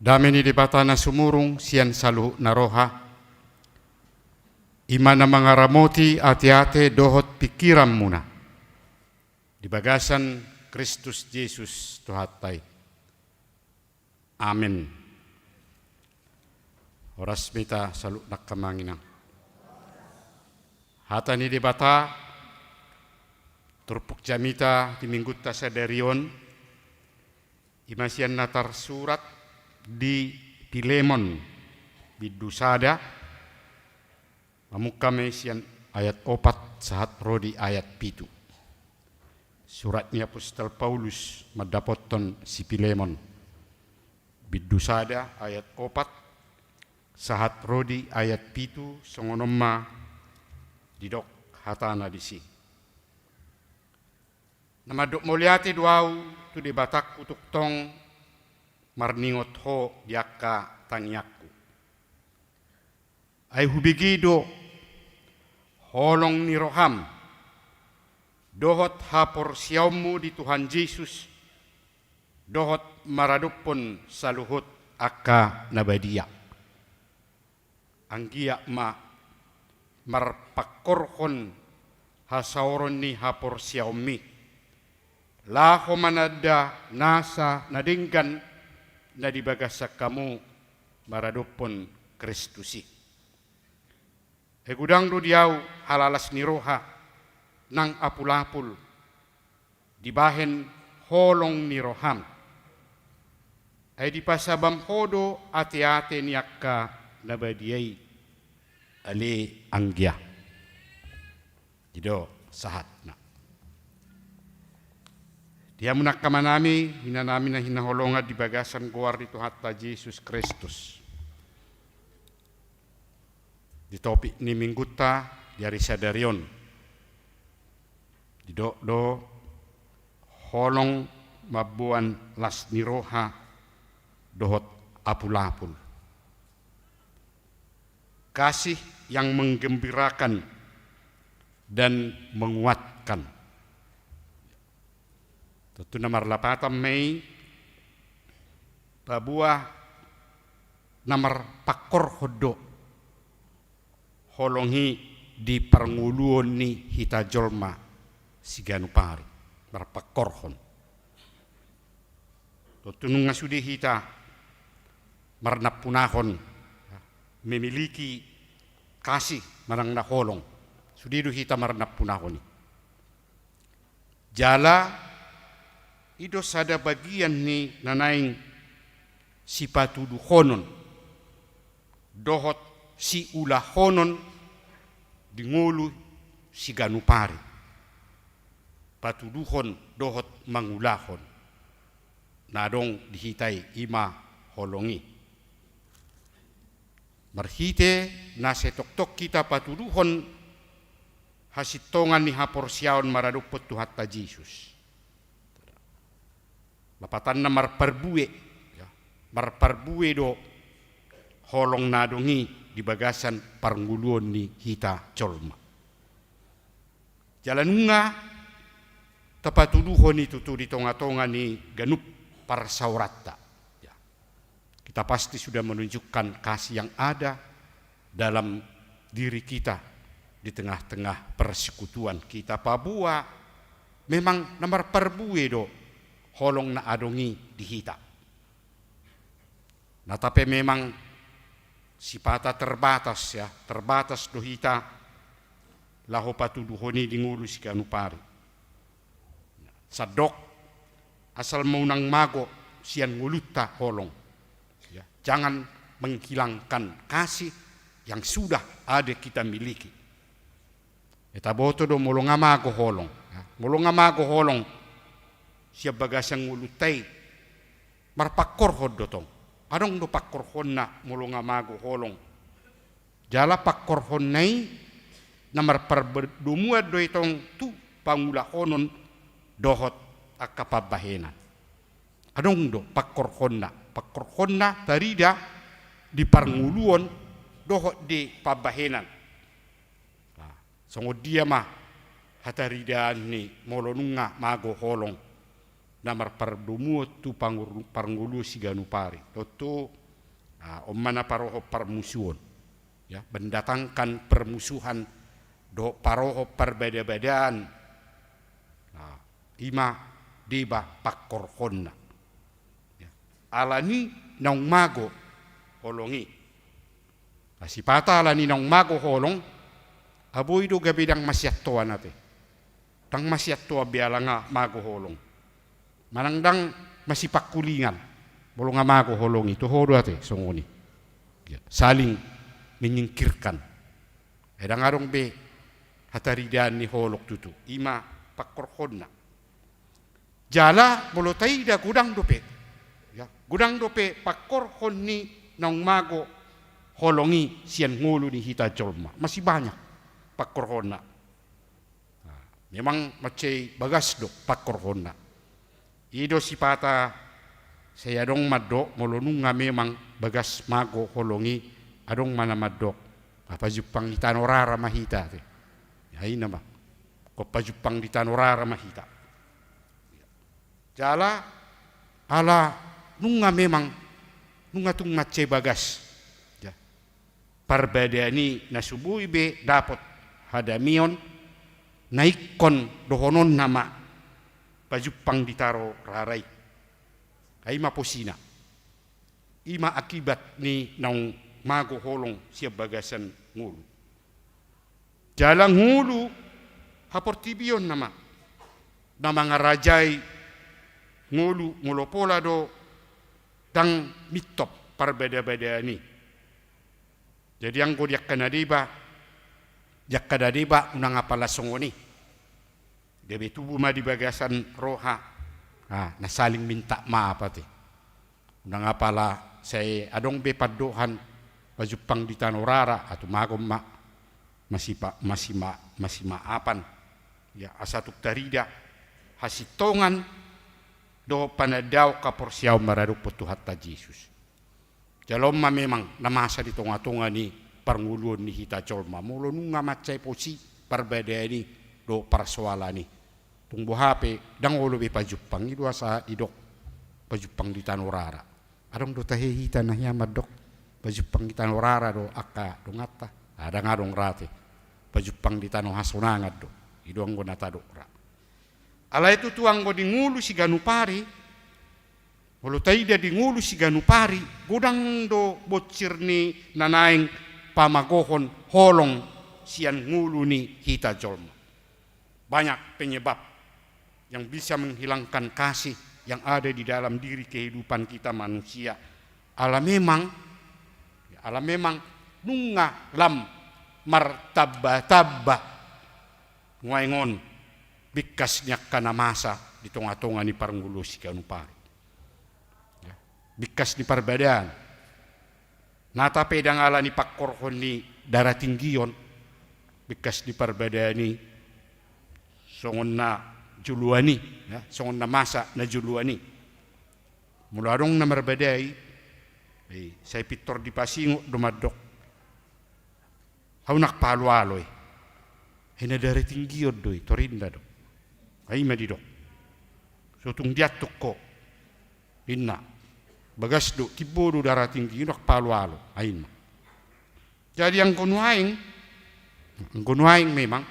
Dame ni Debata na sumurung sian saluhut na roha, i ma na mangaramoti ateate dohot pingkiranmuna di bagasan Kristus Jesus Tuhanta i. Amen. Horas ma hita saluhutna, angka amang inang. Hata ni Debata turpuk jamita di Minggunta sadari on, i ma sian na tarsurat di Pilemon, bindu sada, mamungka ma i sian ayat opat sahat ro di ayat pitu. Surat ni apostel Paulus mandapothon si Pilemon, bindu sada ayat opat sahat ro di ayat pitu, songon on ma didok hatana disi. Na mandok mauliate do ahu tu Debatangku tongtong marningot ho di angka tangiangku. Ai hubege do holong ni roham dohot haporseaonmu di Tuhan Jesus dohot maradophon saluhut angka na badia. Anggiat ma marpangkorhon hasaoron ni haporseaonmi, laho mananda nasa na denggan na di bagasan hamu maradophon Kristus i. Ai godang do di ahu halalas ni roha nang apulapul dibahen holong ni roham. Ai dipasabam ho do ateate ni angka na badia i, ale anggia. I do sahatna. Di hamu angka amanami, inanami na hinaholongan di bagasan goar ni Tuhanta Jesus Kristus, di topik ni Minggunta di ari sadari on, didok do holong mamboan las ni roha dohot apulapul. Kasih yang menggembirakan dan menguatkan. Tontu na marlapatan ma i, paboa na marpangkorhon do holong i di parngoluon ni hita jolma siganup ari. Marpangkorhon. Tontu nunga sude hita marnampunahon, memiliki kasih manang na holong. Sude do hita marnampunahon i. Jala i do sada bagian ni na naeng sipatuduhonon dohot siulahonon di ngolu siganup ari. Patuduhon dohot mangulahon na adong di hita i, i ma holong i. Marhite na sai tongtong hita patuduhon hasintongan ni haporseaon maradophon Tuhanta Jesus. Lapatanna marparbue, ya. Marparbue do holong na adong i di bagasan parngoluon ni hita jolma. Jala nunga tapatuduhon i tutu di tongatonga ni ganup parsaoranta. Ya. Kita pasti sudah menunjukkan kasih yang ada dalam diri kita di tengah-tengah persekutuan kita, paboa memang na marparbue do holong na adong i di hita. Na tape memang sipata terbatas, ya, terbatas do hita laho patuduhon i di ngolu siganup ari. Sandok, asal ma unang mago sian ngolunta holong. Ya, jangan menghilangkan kasih yang sudah ada kita miliki. Ya, taboto do molo nga mago holong. Ya, molo nga mago holong sian bagasan ngolunta i, marpangkorhon do tong. Adong do pangkorhonna molo nga mago holong. Jala pangkorhonna i na marpardomuan do i tong tu pangulahonon dohot angka pambahenan. Adong do pangkorhonna, pangkorhonna tarida di parngoluon dohot di pambahenan. Nah, songon dia ma hataridaan ni molo nunga mago holong? na marpardomuan tu pangur-, parngoluon siganup ari. Tontu, ah, on ma na parohon parmusuon. Ya, mendatangkan permusuhan dohot parohon parbada-badaan. Nah, i ma deba pangkorhonna. Ya. Alani naung mago holong i. Nah, sipata alani naung mago holong, ah, boi do gabe ndang masiantoan ate. Ndang masiantoan be ala nga mago holong. Manang ndang masipangkulingan. Molo nga mago holong i, toho do ate songon i. Ya, saling menyingkirkan. Ai ndang adong be hataridaan ni holong tutu. I ma pangkorhonna. Jala molo taida godang dope. Ya, godang dope pangkorhon ni naung mago holong i sian ngolu ni hita jolma. Masih banyak pangkorhonna. Nah, memang mansai bagas do pangkorhonna. I do sipata sai adong mandok molo nunga memang bagas mago holong i, adong ma na mandok, ah, pajumpang di tano rara ma hita ate. Ya, i na ma. Ingkon pajumpang di tano rara ma hita. Jala ala nunga memang, nunga tung mansai bagas. Ya. Parbadaan i na so boi be dapot hadameon, na ingkon dohononna ma pajumpang di tano rara i. Ai ma posina. I ma akibat ni naung mago holong sian bagasan ngolu. Jala ngolu haportibion nama na mangarajai ngolu molo pola do ndang mintop parbada-badaan i. Jadi anggo di angka na deba, di angka na deba unang apala songon i. Gabe tubu ma di bagasan roha, ah, na saling minta maaf ate. Unang apala sai adong be pandohan pajumpang di tano rara, atu mago ma, masipa-, masima-, masimaafan. Ya, asa tung tarida hasintongan dohot panandaon haporseaon maradophon Tuhanta Jesus. Jala on ma memang na masa di tonga-tonga ni parngoluon ni hita jolma. Molo nunga mansai pos i parbadaan i dohot parsoalan i, tung boha pe ndang olo be pajumpang i do asa didok pajumpang di tano rara. Adong do tahe hita na hea mandok pajumpang di tano rara do angka donganta? Ah, ndang adong ra ate. Pajumpang di tano hasonangan do. I do anggo na tadok ra. Alai tutu anggo di ngolu siganup ari, molo taida di ngolu siganup ari, godang do bonsir ni na naeng pamagohon holong sian ngolu ni hita jolma. Banyak penyebab yang bisa menghilangkan kasih yang ada di dalam diri kehidupan kita manusia. Ala memang, ala memang nunga lam martamba-tamba nuaeng on bingkas ni angka na masa di tonga-tonga ni parngoluon siganup ari. Ya. Bingkas ni parbadaan. Nata pe ndang ala ni pangkorhon ni daratinggion, bingkas ni parbadaan i songon na joloan i, ya, songon na masa na joloan i. Molo adong na marbadai, eh, sai pintor dipasingot do mandok, ahu ndang paalo-alo i. Ai na daratinggion do i, torinda do. Ai ma didok, so tung diantuk ho. Inna, bagas do, timbo do daratinggi, ndang paalo-alo. Ai ma. Jadi anggo nuaeng, anggo nuaeng memang,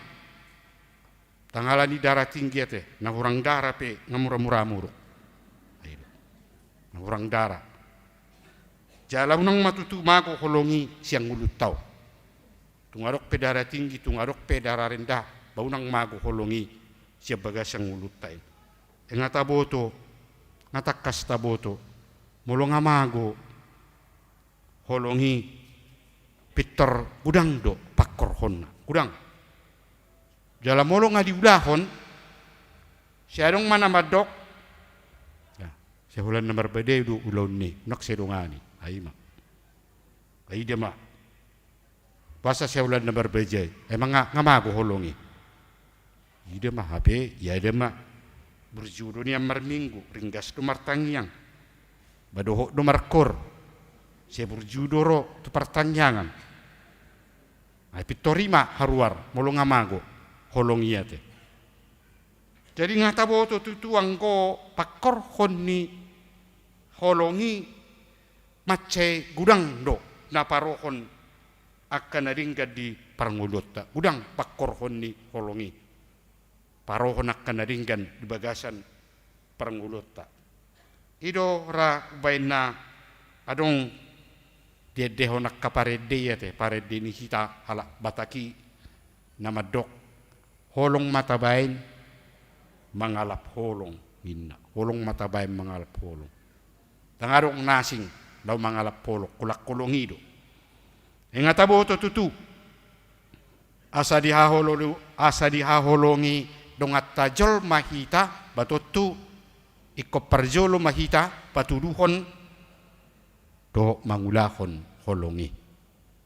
ndang ala ni daratinggi ate, na hurang dara pe nga mura-mura hamu do. Ai do. Na hurang dara. Jala unang ma tutu mago holong i sian ngolunta on. Tung adong pe daratinggi, tung adong pe dararendah, ba unang mago holong i sian bagasan ngolunta i. Nga taboto, nga tangkas taboto, molo nga mago holong i pintor godang do pangkorhonna, godang. Jala molo nga diulahon, sai adong ma na mandok, ya, sai holan na marbadai do ulaon i, ndang sai dongani, ai ma. Ai ida ma. Boasa sai holan na marbadai, emang nga, nga mago holong i? Ida ma hape, ia ida ma. Burju do nian marminggu, ringgas do martangiang. Ba dohot do markoor. Sai burju do ro tu partangiangan. Ai pintor i ma haruar, molo nga mago holong i ate. Jadi nga taboto tutu anggo pangkorhon ni holong i, mansai godang do na parohon angka na denggan di parngoluonta. Godang pangkorhon ni holong i parohon angka na denggan di bagasan parngoluonta. I do ra baen na adong diendehon angka parende i ate, parende ni hita halak Batak i na mandok, holong ma tabaen mangalap holong, ninna. Holong ma tabaen mangalap holong. Ndang adong na asing laho mangalap holong, holan holong i do. Nga taboto tutu, asa dihaholo-, asa dihaholongi donganta jolma hita, ba tontu ingkon parjolo ma hita patuduhon dohot mangulahon holong i.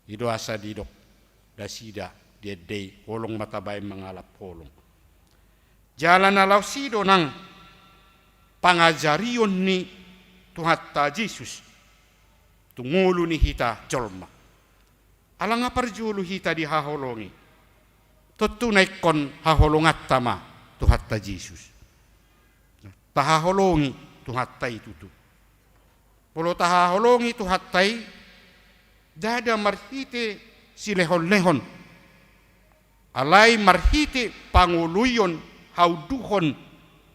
I do asa didok nasida di ende i, holong ma tabaen mangalap holong. Jala na laos i do nang pangajarion ni Tuhanta Jesus tu ngolu ni hita jolma. Ala nga parjolo hita dihaholongi, tontu na ingkon haholonganta ma Tuhanta Jesus. Tahaholongi Tuhanta i tutu. Molo tahaholongi Tuhanta i, ndada marhite silehonlehon, alai marhite pangoloion, haunduhon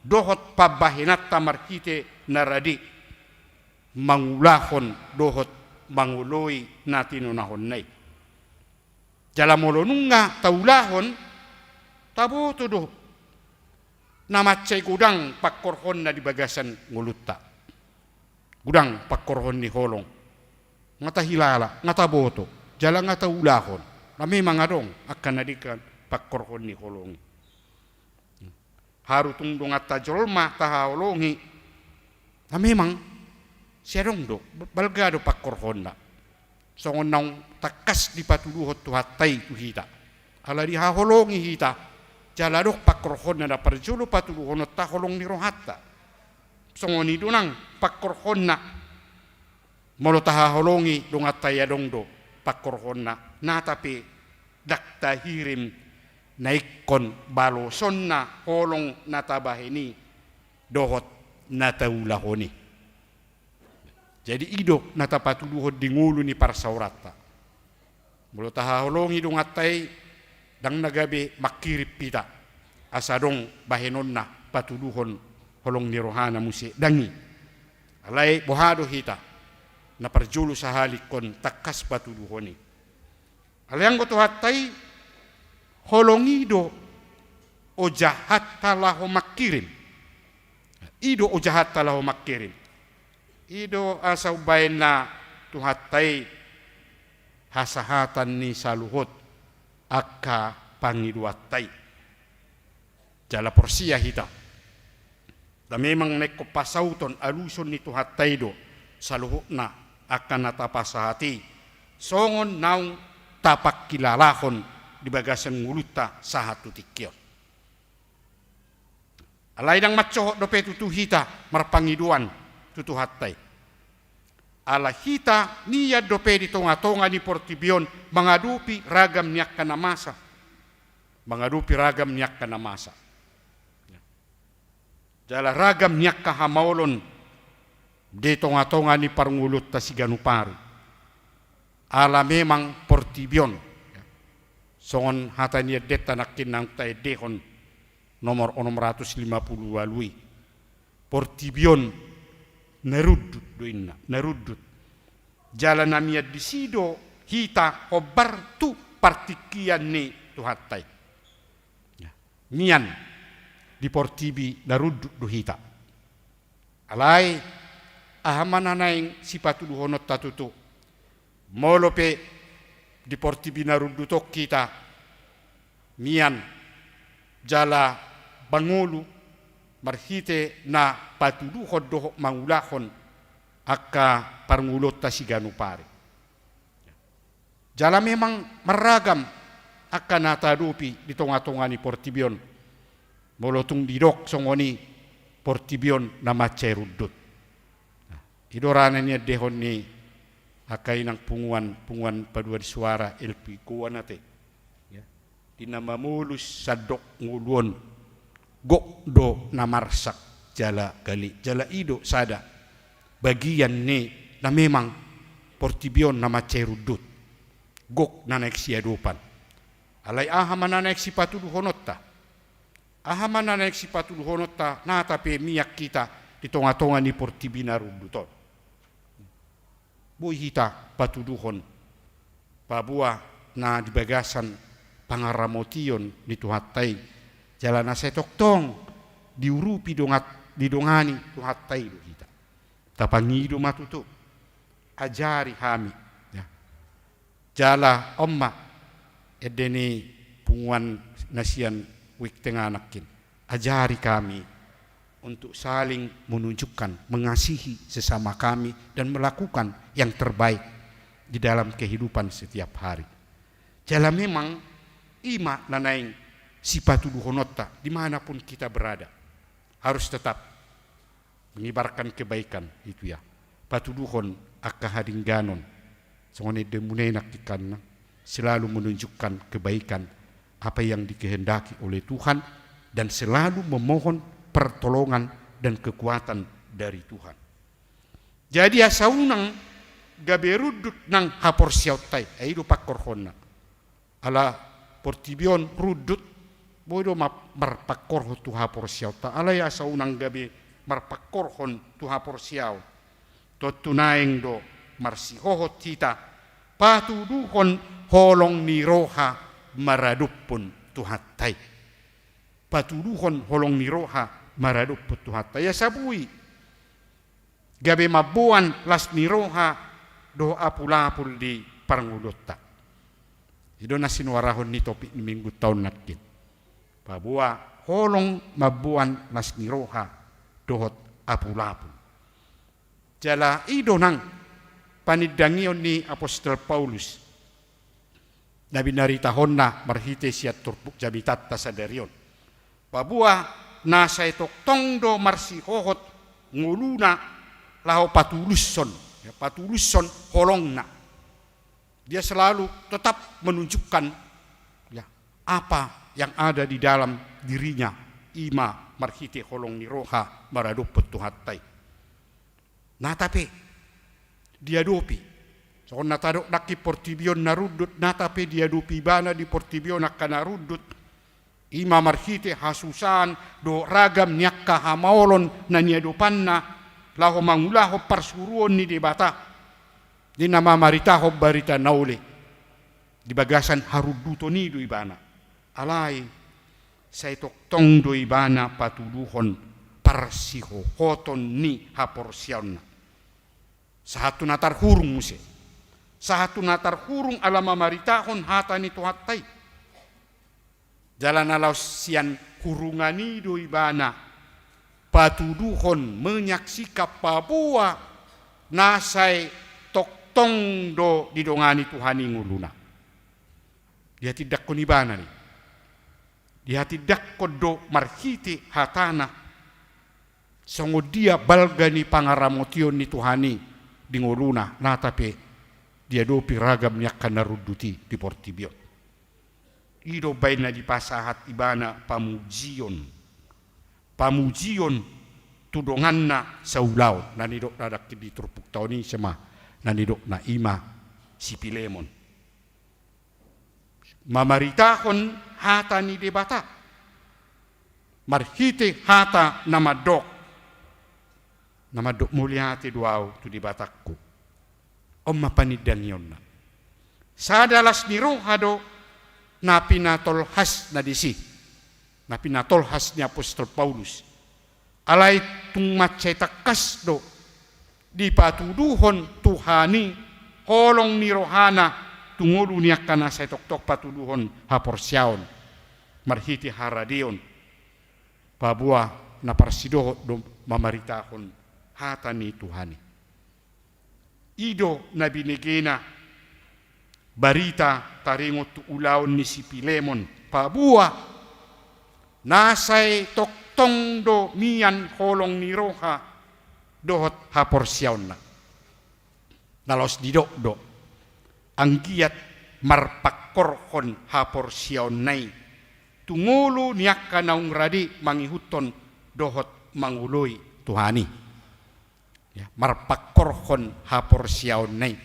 dohot pambahenanta marhite na rade mangulahon dohot mangoloi na tinonahonna i. Jala molo nunga taulahon, taboto do na mansai godang pangkorhonna di bagasan ngolunta. Godang pangkorhon ni holong. Nga tahilala, nga taboto, jala nga taulahon. Na memang adong angka na denggan pangkorhon ni holong i. Haru tung donganta jolma tahaholongi, na memang sai adong do, balga do pangkorhonna. Songon naung tangkas dipatuduhon Tuhanta i tu hita. Ala dihaholongi hita, jala adong pangkorhonna na parjolo patuduhononta holong ni rohanta. Songon i do nang pangkorhonna. Molo tahaholongi donganta i, adong do pangkorhonna, nata pe ndang tahirim na ingkon balosonna holong na tabahen i dohot na taulahon i. Jadi i do na tapatuduhon di ngolu ni parsaoranta. Molo tahaholongi donganta i, ndang na gabe mangkirim hita asa adong bahenonna patuduhon holong ni rohana muse, ndang i. Alai boha do hita, na parjolo sahali ingkon tangkas patuduhon i. Alai anggo Tuhanta i, holong i do ojahanta laho mangkirim. I do ojahanta laho mangkirim. I do asa umbahen na Tuhanta i hasahatan ni saluhut angka pangidoanta i. Jala porsea hita, na memang na ingkon pasauton aluson ni Tuhanta i do saluhutna angka na tapasahat i, songon naung tapangkilalahon di bagasan ngolunta sahat tu tingki on. Alai ndang mansohot dope tutu hita marpangidoan tu Tuhanta i. Ala hita nian dope di tongatonga ni portibi on mangadopi ragam ni angka na masa. Mangadopi ragam ni angka na masa. Jala ragam ni angka hamaolon di tongatonga ni parngoluonta siganup ari. Ala memang portibi on, songon hata ni endenta nangkin naung taendehon, nomor onom ratus lima pulu ualu i. Portibi on na rundut do inna, na rundut. Jala na mian disi do hita hombar tu partingkian ni Tuhanta i. Ya. Mian di portibi na rundut do hita. Alai, aha ma na naeng sipatuduhononta tutu? Molo pe di portibi na rundut on hita mian jala mangolu marhite na patuduhon dohot mangulahon angka parngoluonta siganup ari. Jala memang marragam angka na taadopi di tongatonga ni portibi on. Molo tung didok songon i, portibi on na mansai rundut. Nah, i do ra na niendehon ni angka inang punguan, punguan paduan suara L P Goan ate. Ya. Di na mamolus sandok ngolu on, Gok do na marsak jala gale, jala i do sada bagian ni na memang portibi on na mansai rundut. Gok na naeng siadopan. Alai aha ma na naeng sipatuduhononta? Aha ma na naeng sipatuduhononta nata pe mian hita di tongatonga ni portibi na rundut on? Boi hita patuduhon paboa na di bagasan pangaramotion ni Tuhanta i, jala na sai tongtong diurupi dongan, didongani Tuhanta i do hita. Tapangido ma tutu, ajari hami, ya. Jala on ma ende ni punguan na sian wijk tengah nangkin. Ajari kami untuk saling menunjukkan, mengasihi sesama kami dan melakukan yang terbaik di dalam kehidupan setiap hari. Jala memang i ma na naeng sipatuduhononta di mana pun kita berada. Harus tetap mengibarkan kebaikan itu ya. Patuduhon angka hadengganon. Songon endemuna i nangkin, selalu menunjukkan kebaikan apa yang dikehendaki oleh Tuhan dan selalu memohon pertolongan dan kekuatan dari Tuhan. Jadi asa unang gabe rundut nang haporseaonta i, ai i do pangkorhonna. Ala portibi on rundut, boi do ma marpangkorhon tu haporseaonta, alai asa unang gabe marpangkorhon tu haporseaon. Tontu naeng do marsihohot hita patuduhon holong ni roha maradophon Tuhanta i. Patuduhon holong ni roha maradophon Tuhanta i asa boi gabe mamboan las ni roha dohot apulapul di parngoluonta. I do na sinuarahon ni topik ni minggunta on nangkin. Paboa holong mamboan las ni roha dohot apulapul. Jala i do nang panindangion ni apostel Paulus na binaritahonna marhite sian turpuk jamitanta sadari on. Paboa na sai tongtong do marsihohot ngoluna laho patulushon, ya, patulushon holongna. Dia selalu tetap menunjukkan, ya, apa yang ada di dalam dirinya, i ma marhite holong ni roha maradophon Tuhanta i. Nata pe diadopi. Songon na tadok nangkin portibi on na rundut, nata pe diadopi ibana di portibi on angka na rundut. I ma marhite hasusaan dohot ragam ni angka hamaolon na niadopanna laho mangulahon parsuruon ni Debata di na mamaritahon barita na uli. Di bagasan harunduton i do ibana. Alai sai tongtong do ibana patuduhon parsihohoton ni haporseaonna. Sahat tu na tarhurung muse. Sahat tu na tarhurung ala mamaritahon hata ni Tuhanta i. Jala na laos sian hurungan i do ibana patuduhon, menyaksikan paboa na sai tongtong do didongani Tuhan i ngoluna. Dihatindangkon ibana do i. Dihatindangkon do marhite hatana songon dia balga ni pangaramotion ni Tuhan i di ngoluna, nata pe diadopi ragam ni angka na rundut i di portibi on. I do umbaen na dipasahat ibana pamujion. Pamujion tu donganna saulaon. Na nidok na nangkin di turpukta on i ise ma, na nidokna i ma si Pilemon. Mamaritahon hata ni Debata. Marhite hata na mandok. Na mandok mauliate do ahu tu Debatangku. On ma panindangionna. Sada las ni roha do na pinatolhasna disi. Na pinatolhas ni apostel Paulus. Alai tung mansai tangkas do dipatuduhon Tuhan i holong ni rohana tu ngolu ni angka na sai tongtong patuduhon haporseaon marhite haradeon. Paboa na parsidohot do mamaritahon hata ni Tuhan i. I do na binegena barita taringot tu ulaon ni si Pilemon, paboa na sai tongtong do mian holong ni roha dohot haporseaonna. Na laos didok do, anggiat marpangkorhon haporseaonna i tu ngolu ni angka naung rade mangihuthon dohot mangoloi Tuhan i. Ya, marpangkorhon haporseaonna i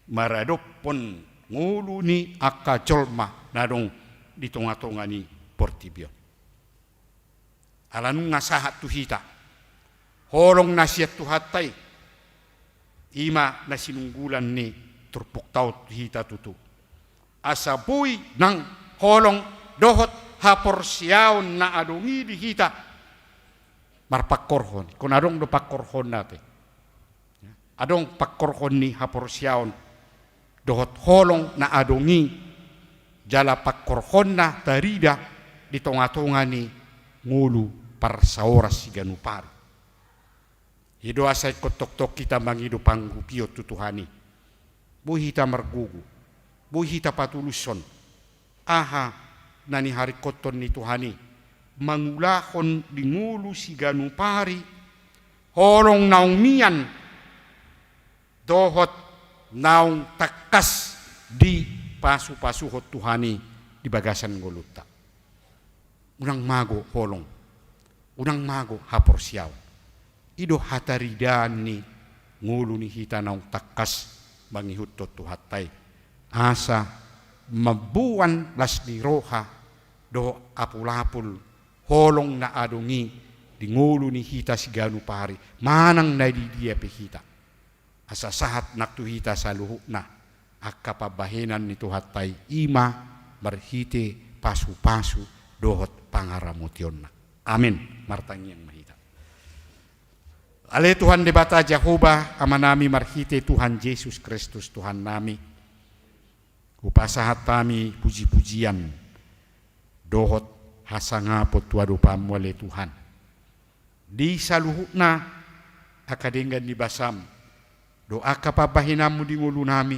maradophon ngolu ni angka jolma na adong di tonga-tonga ni portibi on. Ala nunga sahat tu hita holong na sian Tuhanta i, i ma na sinunggulan ni turpukta on tu hita tutu. Asa boi nang holong dohot haporseaon na adong i di hita marpangkorhon. Ingkon adong do pangkorhonna pe. Adong pangkorhon ni haporseaon dohot holong na adong i, jala pangkorhonna tarida di tonga-tonga ni ngolu parsaoran siganup ari. I do asa ingkon tongtong hita mangido pangurupion tu Tuhan i. Boi hita margogo, boi hita patulushon aha na niharingkothon ni Tuhan i, mangulahon di ngolu siganup ari holong naung mian dohot naung tangkas dipasupasuhon Tuhan i di bagasan ngolunta. Unang mago holong, unang mago haporseaon. I do hataridaan ni ngolu ni hita naung tangkas mangihuthon Tuhanta i, asa mamboan las ni roha dohot apul-apul holong na adong i di ngolu ni hita siganup ari manang na di dia pe hita. Asa sahat nang tu hita saluhutna angka pambahenan ni Tuhanta i, i ma marhite pasupasu dohot pangaramotionna. Amen. Martangiang ma hita. Ale Tuhan Debata Jahowa, Amanami marhite Tuhan Jesus Kristus Tuhannami, hupasahat hami puji-pujian dohot hasangapon tu adopanmu ale Tuhan. Di saluhutna angka denggan ni basam dohot angka pambahenanmu di ngolunami,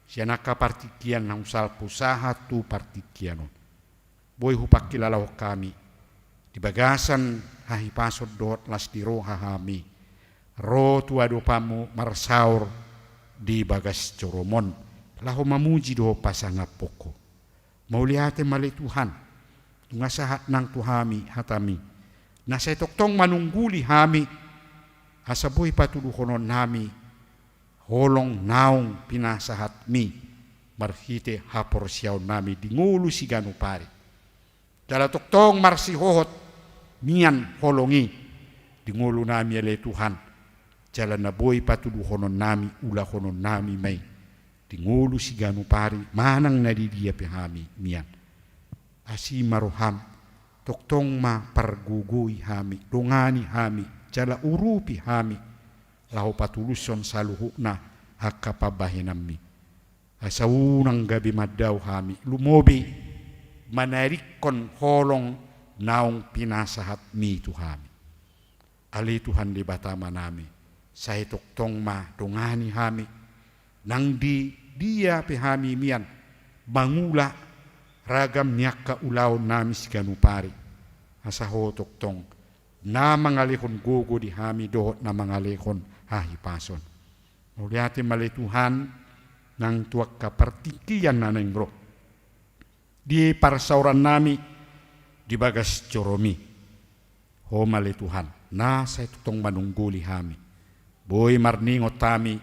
sian angka partingkian naung salpu sahat tu partingkian on. Boi hupangkilalahon hami di bagasan hahipason dohot las ni roha hami ro tu adopanmu marsaor di bagas jorom on, laho mamuji dohot pasangaphon ho. Mauliate ma ale Tuhan, nunga sahat nang tu hami hatami, na sai tongtong manungguli hami, asa boi patuduhononnami holong naung pinasahatmi marhite haporseaonnami di ngolu siganup ari. Jala tongtong marsihohot mian holong i di ngolunami ale Tuhan, jala na boi patuduhononnami, ulahononnami ma i di ngolu siganup ari manang na di dia pe hami mian. Asi ma roham, tongtong ma pargogoi hami, dongani hami, jala urupi hami, laho patulushon saluhutna angka pambahenanmi. Asa unang gabe mandao hami, lumobi manadingkon holong naung pinasahatmi tu hami. Ale Tuhan Debata Amanami, sai tongtong ma dongani hami, nang di dia pe hami mian, mangula ragam ni angka ulaonnami siganup ari. Asa ho tongtong na mangalehon gogo di hami dohot na mangalehon hahipason. Mauliate ma ale Tuhan, nang tu angka partingkian na naeng ro di parsaorannami di bagas joromi. Ho ma ale Tuhan, na sai tongtong manungguli hami. Boi marningot hami,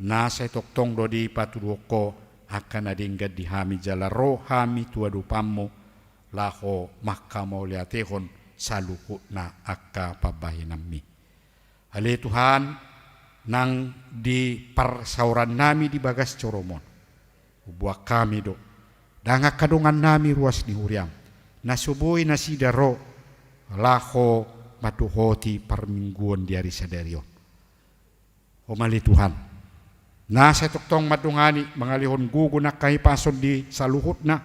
na sai tongtong do dipatuduhon ho angka na denggan di hami jala ro hami tu adopanmu laho mangkamauliatehon saluhutna angka pambahenanmi. Ale Tuhan, nang di parsaorannami di bagas jorom on, huboan hami do dang angka dongannami ruas ni huriam, na so boi nasida ro laho mandohoti parmingguon di ari sadari on. Ho ma ale Tuhan, na sai tongtong mandongani mangalehon gogo nang hahipason di saluhutna,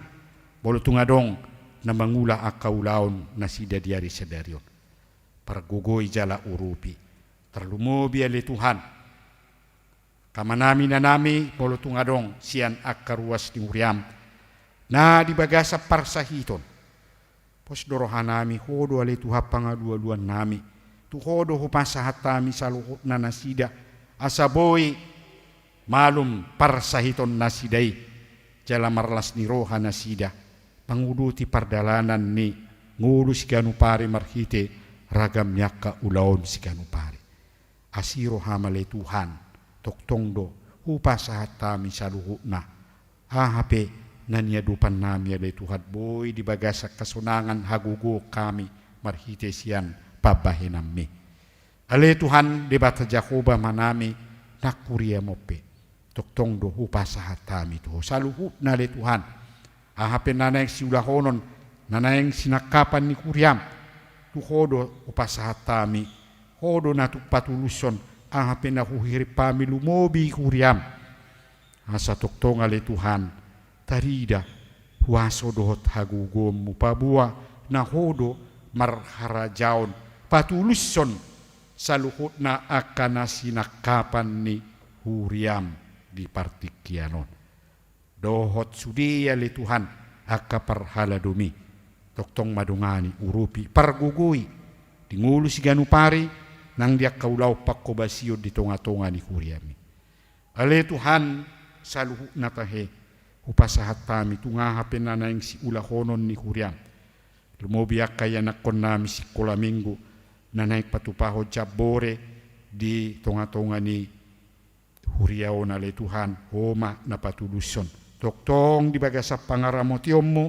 molo tung adong na mangula angka ulaon nasida di ari sadari on. Pargogoi jala urupi. Tarlumobi ale Tuhan, angka amanami inanami, molo tung adong sian angka ruas ni huriam na di bagasan parsahiton. Pos do rohanami, ho do ale Tuhan pangalualuannami. Tu ho do hupasahat hami saluhutna nasida, asa boi malum parsahiton nasida i, jala marlas ni roha nasida manguduti pardalanan ni ngolu siganup ari marhite ragam ni angka ulaon siganup ari. Asi roham ale Tuhan, tongtong do hupasahat hami saluhutna aha pe na niadopannami ale Tuhan, boi di bagasan hasonangan hagogoon hami marhite sian pambahenanmi. Ale Tuhan Debata Jahowa Amanami, nang huriam on pe tongtong do hupasahat hami tu Ho saluhutna ale Tuhan. Aha pe na naeng siulahonon, na naeng sinangkapan ni huriam, tu Ho do hupasahat hami. Ho do na tung patulushon aha pe na huhirim hami lumobi huriam. Asa tongtong ale Tuhan, tarida huaso dohot hagogoonmu, paboa na Ho do marharajaon patulushon saluhutna angka na sinangkapan ni huriam di partingkian on. Dohot sude ale Tuhan angka parhaladomi, tongtong ma dongani, urupi, pargogoi di ngolu siganup ari nang di angka ulaon panghobasion di tongatonga ni huriami. Ale Tuhan, saluhutna tahe hupasahat hami tung aha pe na naeng siulahonon ni huriam. Lumobi angka ianakkonnami sikola minggu na naeng patupahon jambore di tongatonga ni huria on ale Tuhan, Ho ma na patulushon. Tongtong di bagasan pangaramotionmu,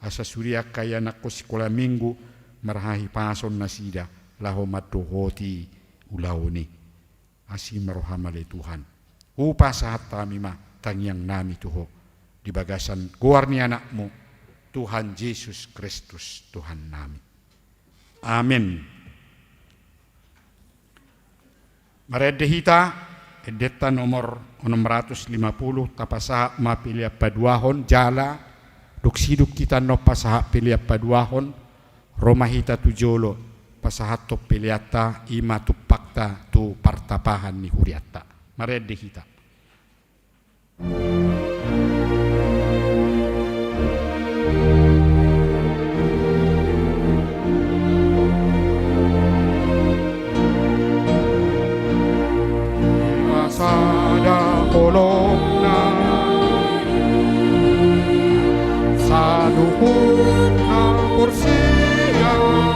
asa sude angka ianakkon sikola minggu marhahipason nasida laho mandohoti ulaon i. Asi ma roham ale Tuhan. Hupasahat hami ma tangiangnami tu Ho di bagasan goar ni Anakmu, Tuhan Jesus Kristus Tuhannami. Amen. Marende hita, endenta nomor onom ratus lima puluh, tapasahat ma pelean paduahon, jala dung sidung hita annon pasahat pelean paduahon, ro ma hita tu jolo pasahathon peleanta, i ma tumpakta tu partapahan ni hurianta. Marende hita. Sada holongna saluhutna porsian.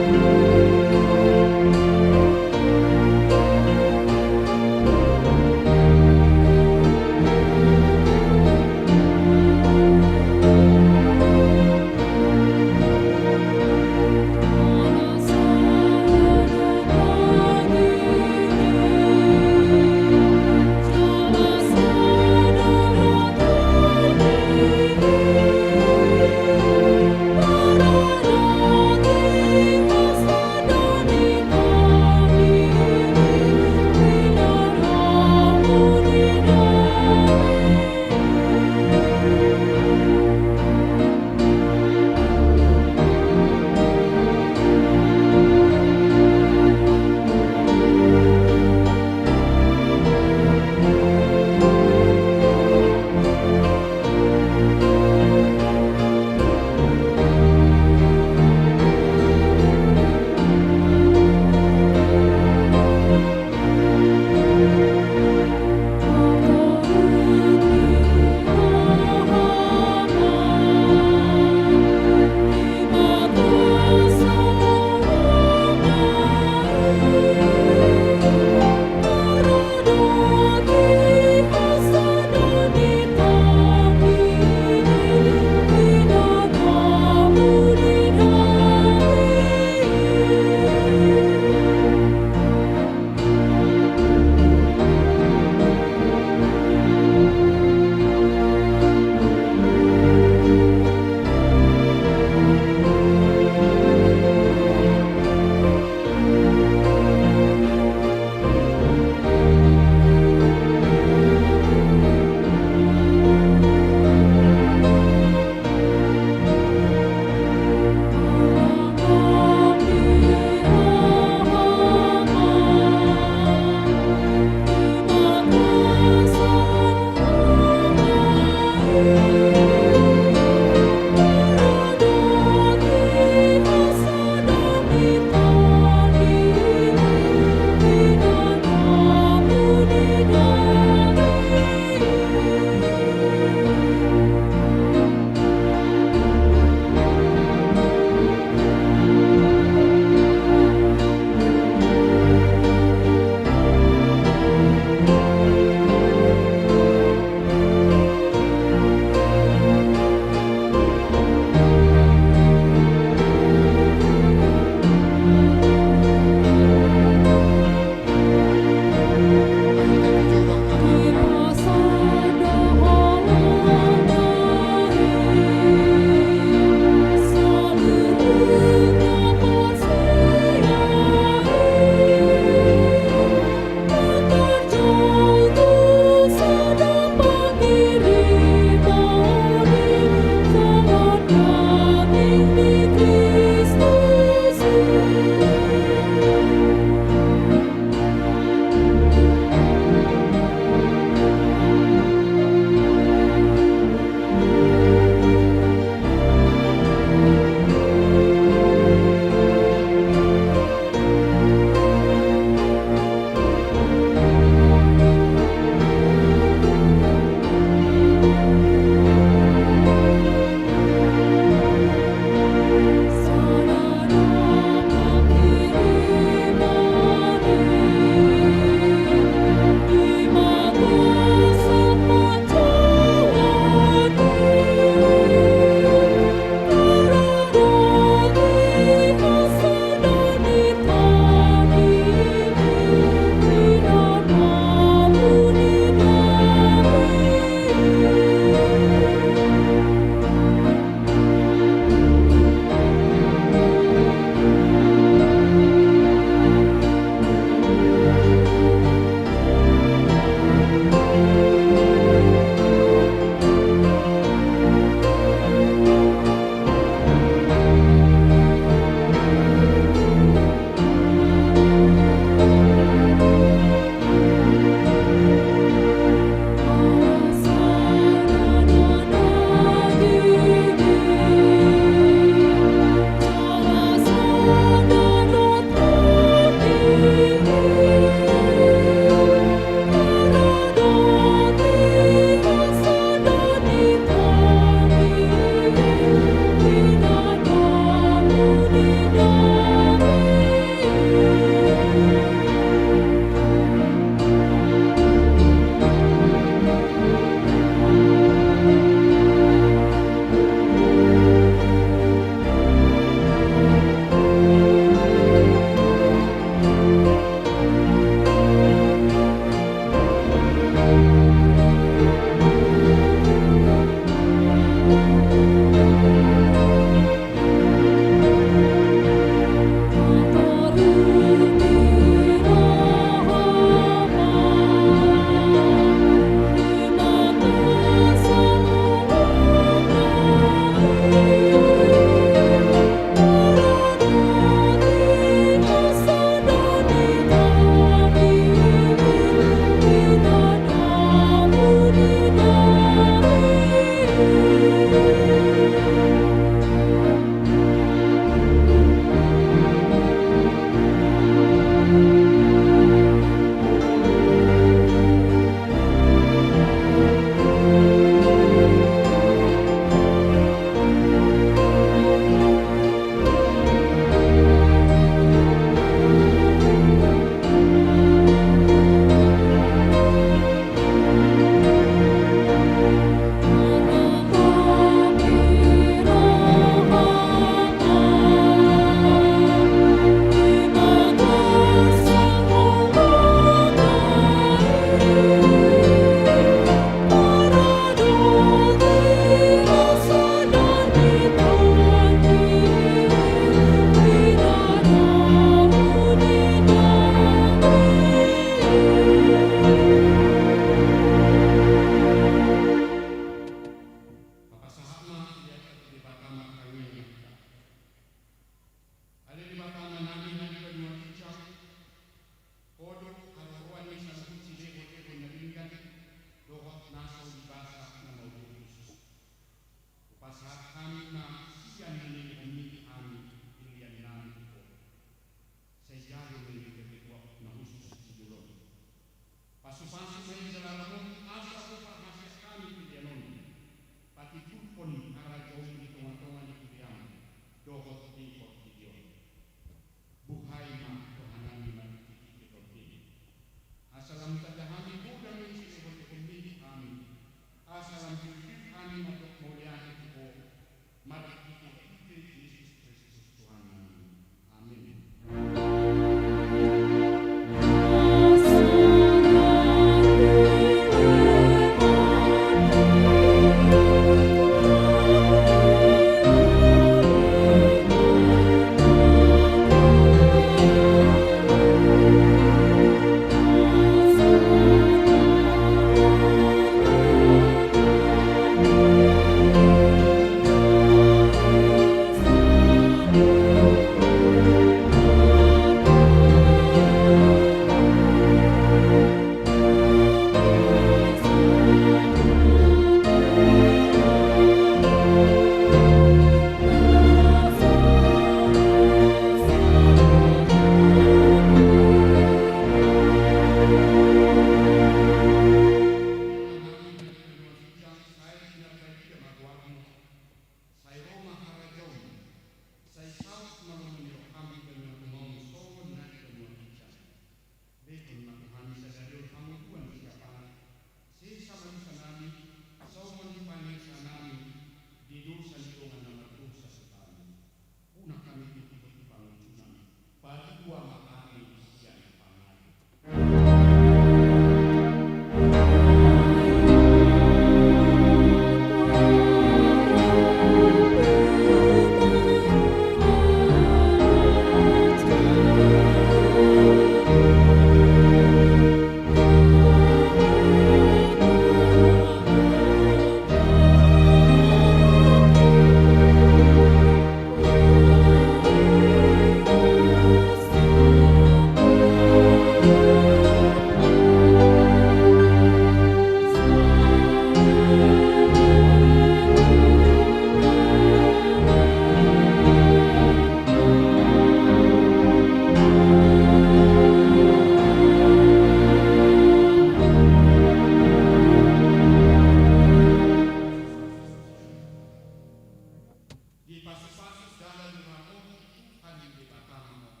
Jala diramoti Tuhan Debata ma ho.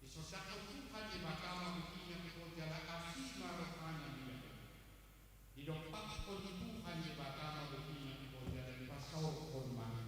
Disondangkon Tuhan Debata ma ho botima ni ho jala asi ma rohana di ho. Didompakhon Tuhan Debata ma ho botima ni ho jala dipasaorhon ma ho.